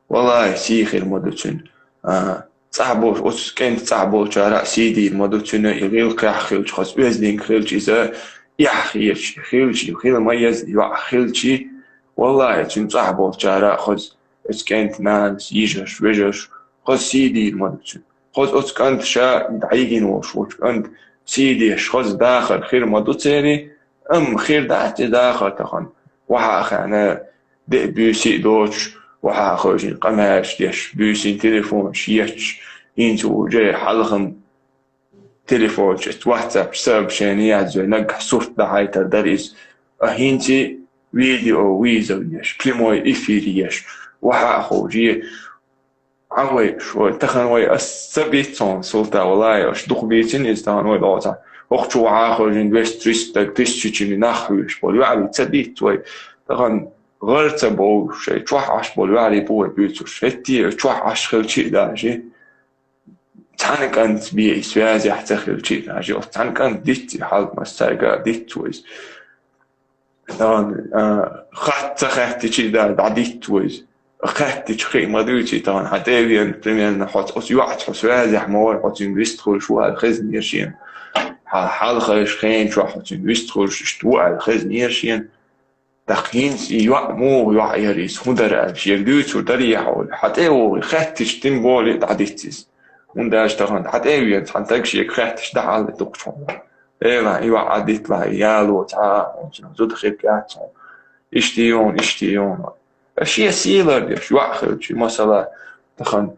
валлахьи, сий хир ма ду цуьнан. А, цӀахь болчу, оцу кӀентан цӀахь болчара а сий дийр ма ду цуьнан, и гӀиллакхехь хилча, хаза оьздангалла хилча, иза эхь хеташ хилча, и хила ма еза йоӀ хилчи, валлахьи, цуьнан цӀахь болчара а хаза, оцу кӀентан нанас, йижарш, вежарш, хаза сий дийр ма ду цуьнан. Хаза оцу кӀанта ша дӀайигина волуш волчу кӀанта сий деш хаза дахар хир ма ду церан, амма хир дац и дахар тахан. Вахьа а хана, де а буьйса а доцуш, вахьа а хожин къамаьлаш деш, буьйсин телефонаш етташ, хӀинца уже хьалхам телефончу, WhatsApp сообщение яздой, наггахь сурт дахьайтар дара иза. А хӀинца видео вызов еш, прямой эфир еш, вахьа а ховжий. Ӏа вай, ш-, вай, тахана вай ас ца биццон, Султан, валлахӀи, аш дукха бийцина иза тахана вай догӀу цхьа. ХӀокху чу вахьа а хожин двести триста, тысяча чуьнан нах хьоьжуш болу ваьӀалий ца диц вай. Тахана гӀар ца бовлуш, шайн чохь Ӏаш болу ваьӀалий бу вай буьйцурш. ХӀетте а чохь Ӏаш хилчий а даже. Цхьана кӀанца бен и связехь ца хилчий а даже. Оцу цхьана кӀанца диц и хьалха, маса цаьрга а диц вай иза. Тахана, а, хатта ца хаьттичий а даже, дӀадиц вай иза. Хаьттича хи ма дуьйций тахана, хьан тӀе а веана, примерно, хьо оцу йоӀца хьо связехь ма вара, хьо цуьнга вистхуьлуш ву аьлла хезнера шена. Хьан хьалхарчу хенан чохь хьо цуьнга вистхуьлуш иштта ву аьлла хезнера шена. ТӀаккха хӀинца и йоӀ муха йоӀ яра иза, хӀун дара аьлла, шега дуьйцур дарий хьо, хьан тӀе а вогӀий, хаьттича тем более дӀадиц иза. ХӀунда аьлча тахана хьан тӀе а веана, цхьана стага шега хаьттича дӀахьалла дукхачу хьуна. Эла, и йоӀ Ӏадитла, и яло цхьа а, хьуна зуда хир яц хьуна. Иштта йона, иштта йона. Ткъа шен сий лардеш йоӀ хилчий, масала, тахана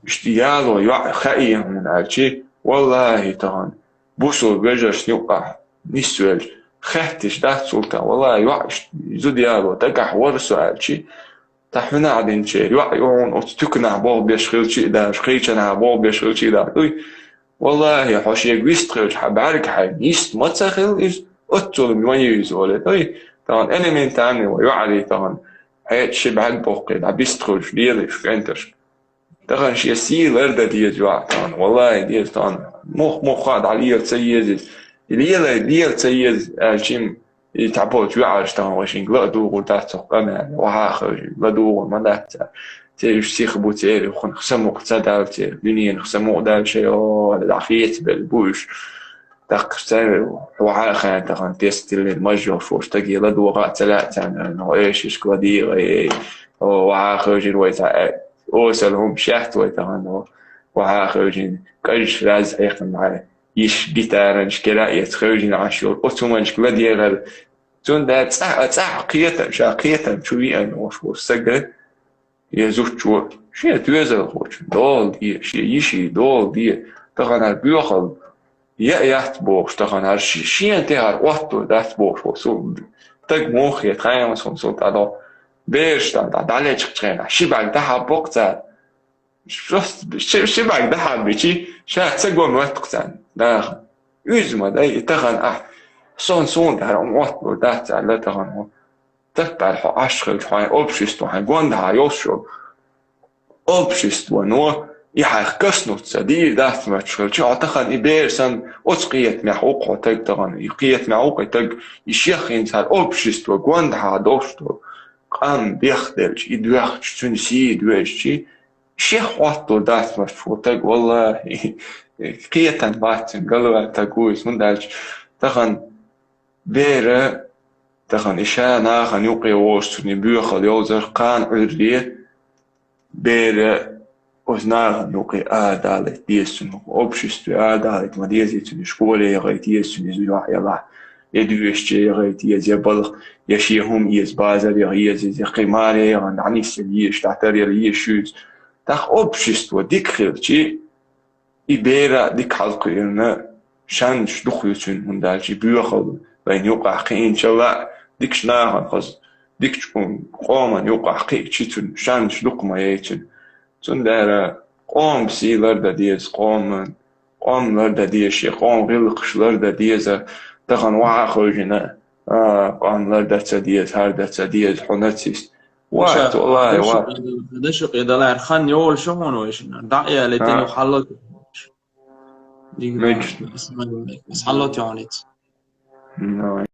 иштта яло йоӀ хаий хьуна аьлчий, валлахӀи, тахана бусулба вежаршна юкъахь нисвелча, хаьттича дац, Султан, валлахӀи, йоӀ иштта зуда яло дагахь вара со аьлчий, тахана хьуна Ӏадинчеран йоӀ ю хьуна оцу туьканахь болх беш хилчий а даже, кхечанхьа болх беш хилчий а даже. Уй, валлахӀи, хьо шега вистхуьлча хьан бӀаьрг хьайна йист ма ца хилла иза, оццул ма ю иза олий. Уй, тахана элементарный вай йоӀарий тахана, хьаьта ши бӀаьрг боккхий дӀабистхуьлуш лелийша кӀенташка. Тахана шен сий лардан деза йоӀ тахана, валлахӀи, деза тахана. Мух-муха а дӀалела ца еза иза. И лелай, лела ца еза аьлча, и цхьаболчу йоӀарша тахана вай шинга ла а дугӀур дац хӀокху къамеле, вахьа а хевшина, ла дугӀур ма дац цара. Церан уьш сиха бу, церан хӀунах самукъа ца даьлла, церан дуьненах самукъа даьлла шайн, о, дӀахецабелла бу уьш. ТӀаккха цара вахьа а хаа тахана тестиллина маж йолуш волу стаге ладогӀа а ца лаьа царна, хьо эшишка ладийгӀа, эй, о, вахьа а хевшира вай цхьа, э, осал хӀума шаьхта вай тахана, о, вахьа а хевшина, кӀажаш раз хьекхина бӀаьрг. Йиш гитаранаш кера а эца хевшина Ӏаш йолу, оцу хӀуманашка ладегӀар. Цундела цӀа-, а цӀахь кхетам, ша кхетам чу веана волуш волу стага, я зудчо, шен доьзалхочун дола де, шен йишин дола де, тахана хӀара боьхалла яа яц бохуш, тахана хӀара ши-, шена тӀе хӀара Ӏоттур дац бохуш волу стаг муха хета, хаамас хӀума цунна тӀедо. Бераш дӀа-, дӀа-, дӀалечкъачу хенахь, ши бӀаьрг дӀахьаббоккху цара. Ши, ши, ши бӀаьрг дӀахьаббичи, ша ца го моьтту-кх царна, даха. Уьзза ма дай, и тахана ахь, сон суна тӀара хӀума Ӏоттур дац аьлла тахана хьо. Таппар хьо Ӏаш хилча, хьайн общество, хьайн гондахьа йолуш йолу обществоно, и хьайх коснуться дийр дац моьттуш хилча, хьо тахана и бер санна, оцу кхетамехь ву-кх хьо таг тахана, и кхетамехь ву-кх и таг, и шех хӀинца хӀара общество, гондахьа долуш долу къам бехделча, и доьхча, цуьнан сий доьжчи, шех Ӏоттур дац моьттуш ву таг, валлахӀи, кхетам бац цуьнан галваьлла таг ву иза, хӀунда аьлча тахана бера, тахана и ша нахана юкъе волуш цуьнан боьхалла йовзар кхана Ӏуьйрре, бера оцу нахана юкъе арадалийта деза цуьнан, обществе арадалийта ма дезий цуьнан, школе яхийта еза цуьнан иза юьхь ялахь, я доьшуче яхийта еза, я балха, я шен хӀума эца базар яха еза иза, я кхин маре яхана дӀанисъяла езаш, дӀатаръяла езаш ю иза. ТӀаккха общество дика хилчи, и бера а дика хьалакхоьллина шанш дукха ю цуьнан, хӀунда аьлча и боьхалла вайна юкъахь кхиъначул а, дикачу нахана хаза, дикачу къоман юкъахь кхиъчи цуьнан шанш дукха ма яй цуьнан. Цундела къоман сий лардан деза, къоман, къоман лардан деза, шен къоман гӀиллакхаш лардан деза, тахана вахьа а хевшина, а, къоман лардан ца деза, хӀара дан ца деза, хьо нацист. Вай, вай, вай. Дашукъе далахьара хан йолуш ю хьуна вайшинна. ДӀа а ялийтина, хьалло. Мегаш. Ас хьалло тӀе хьуна.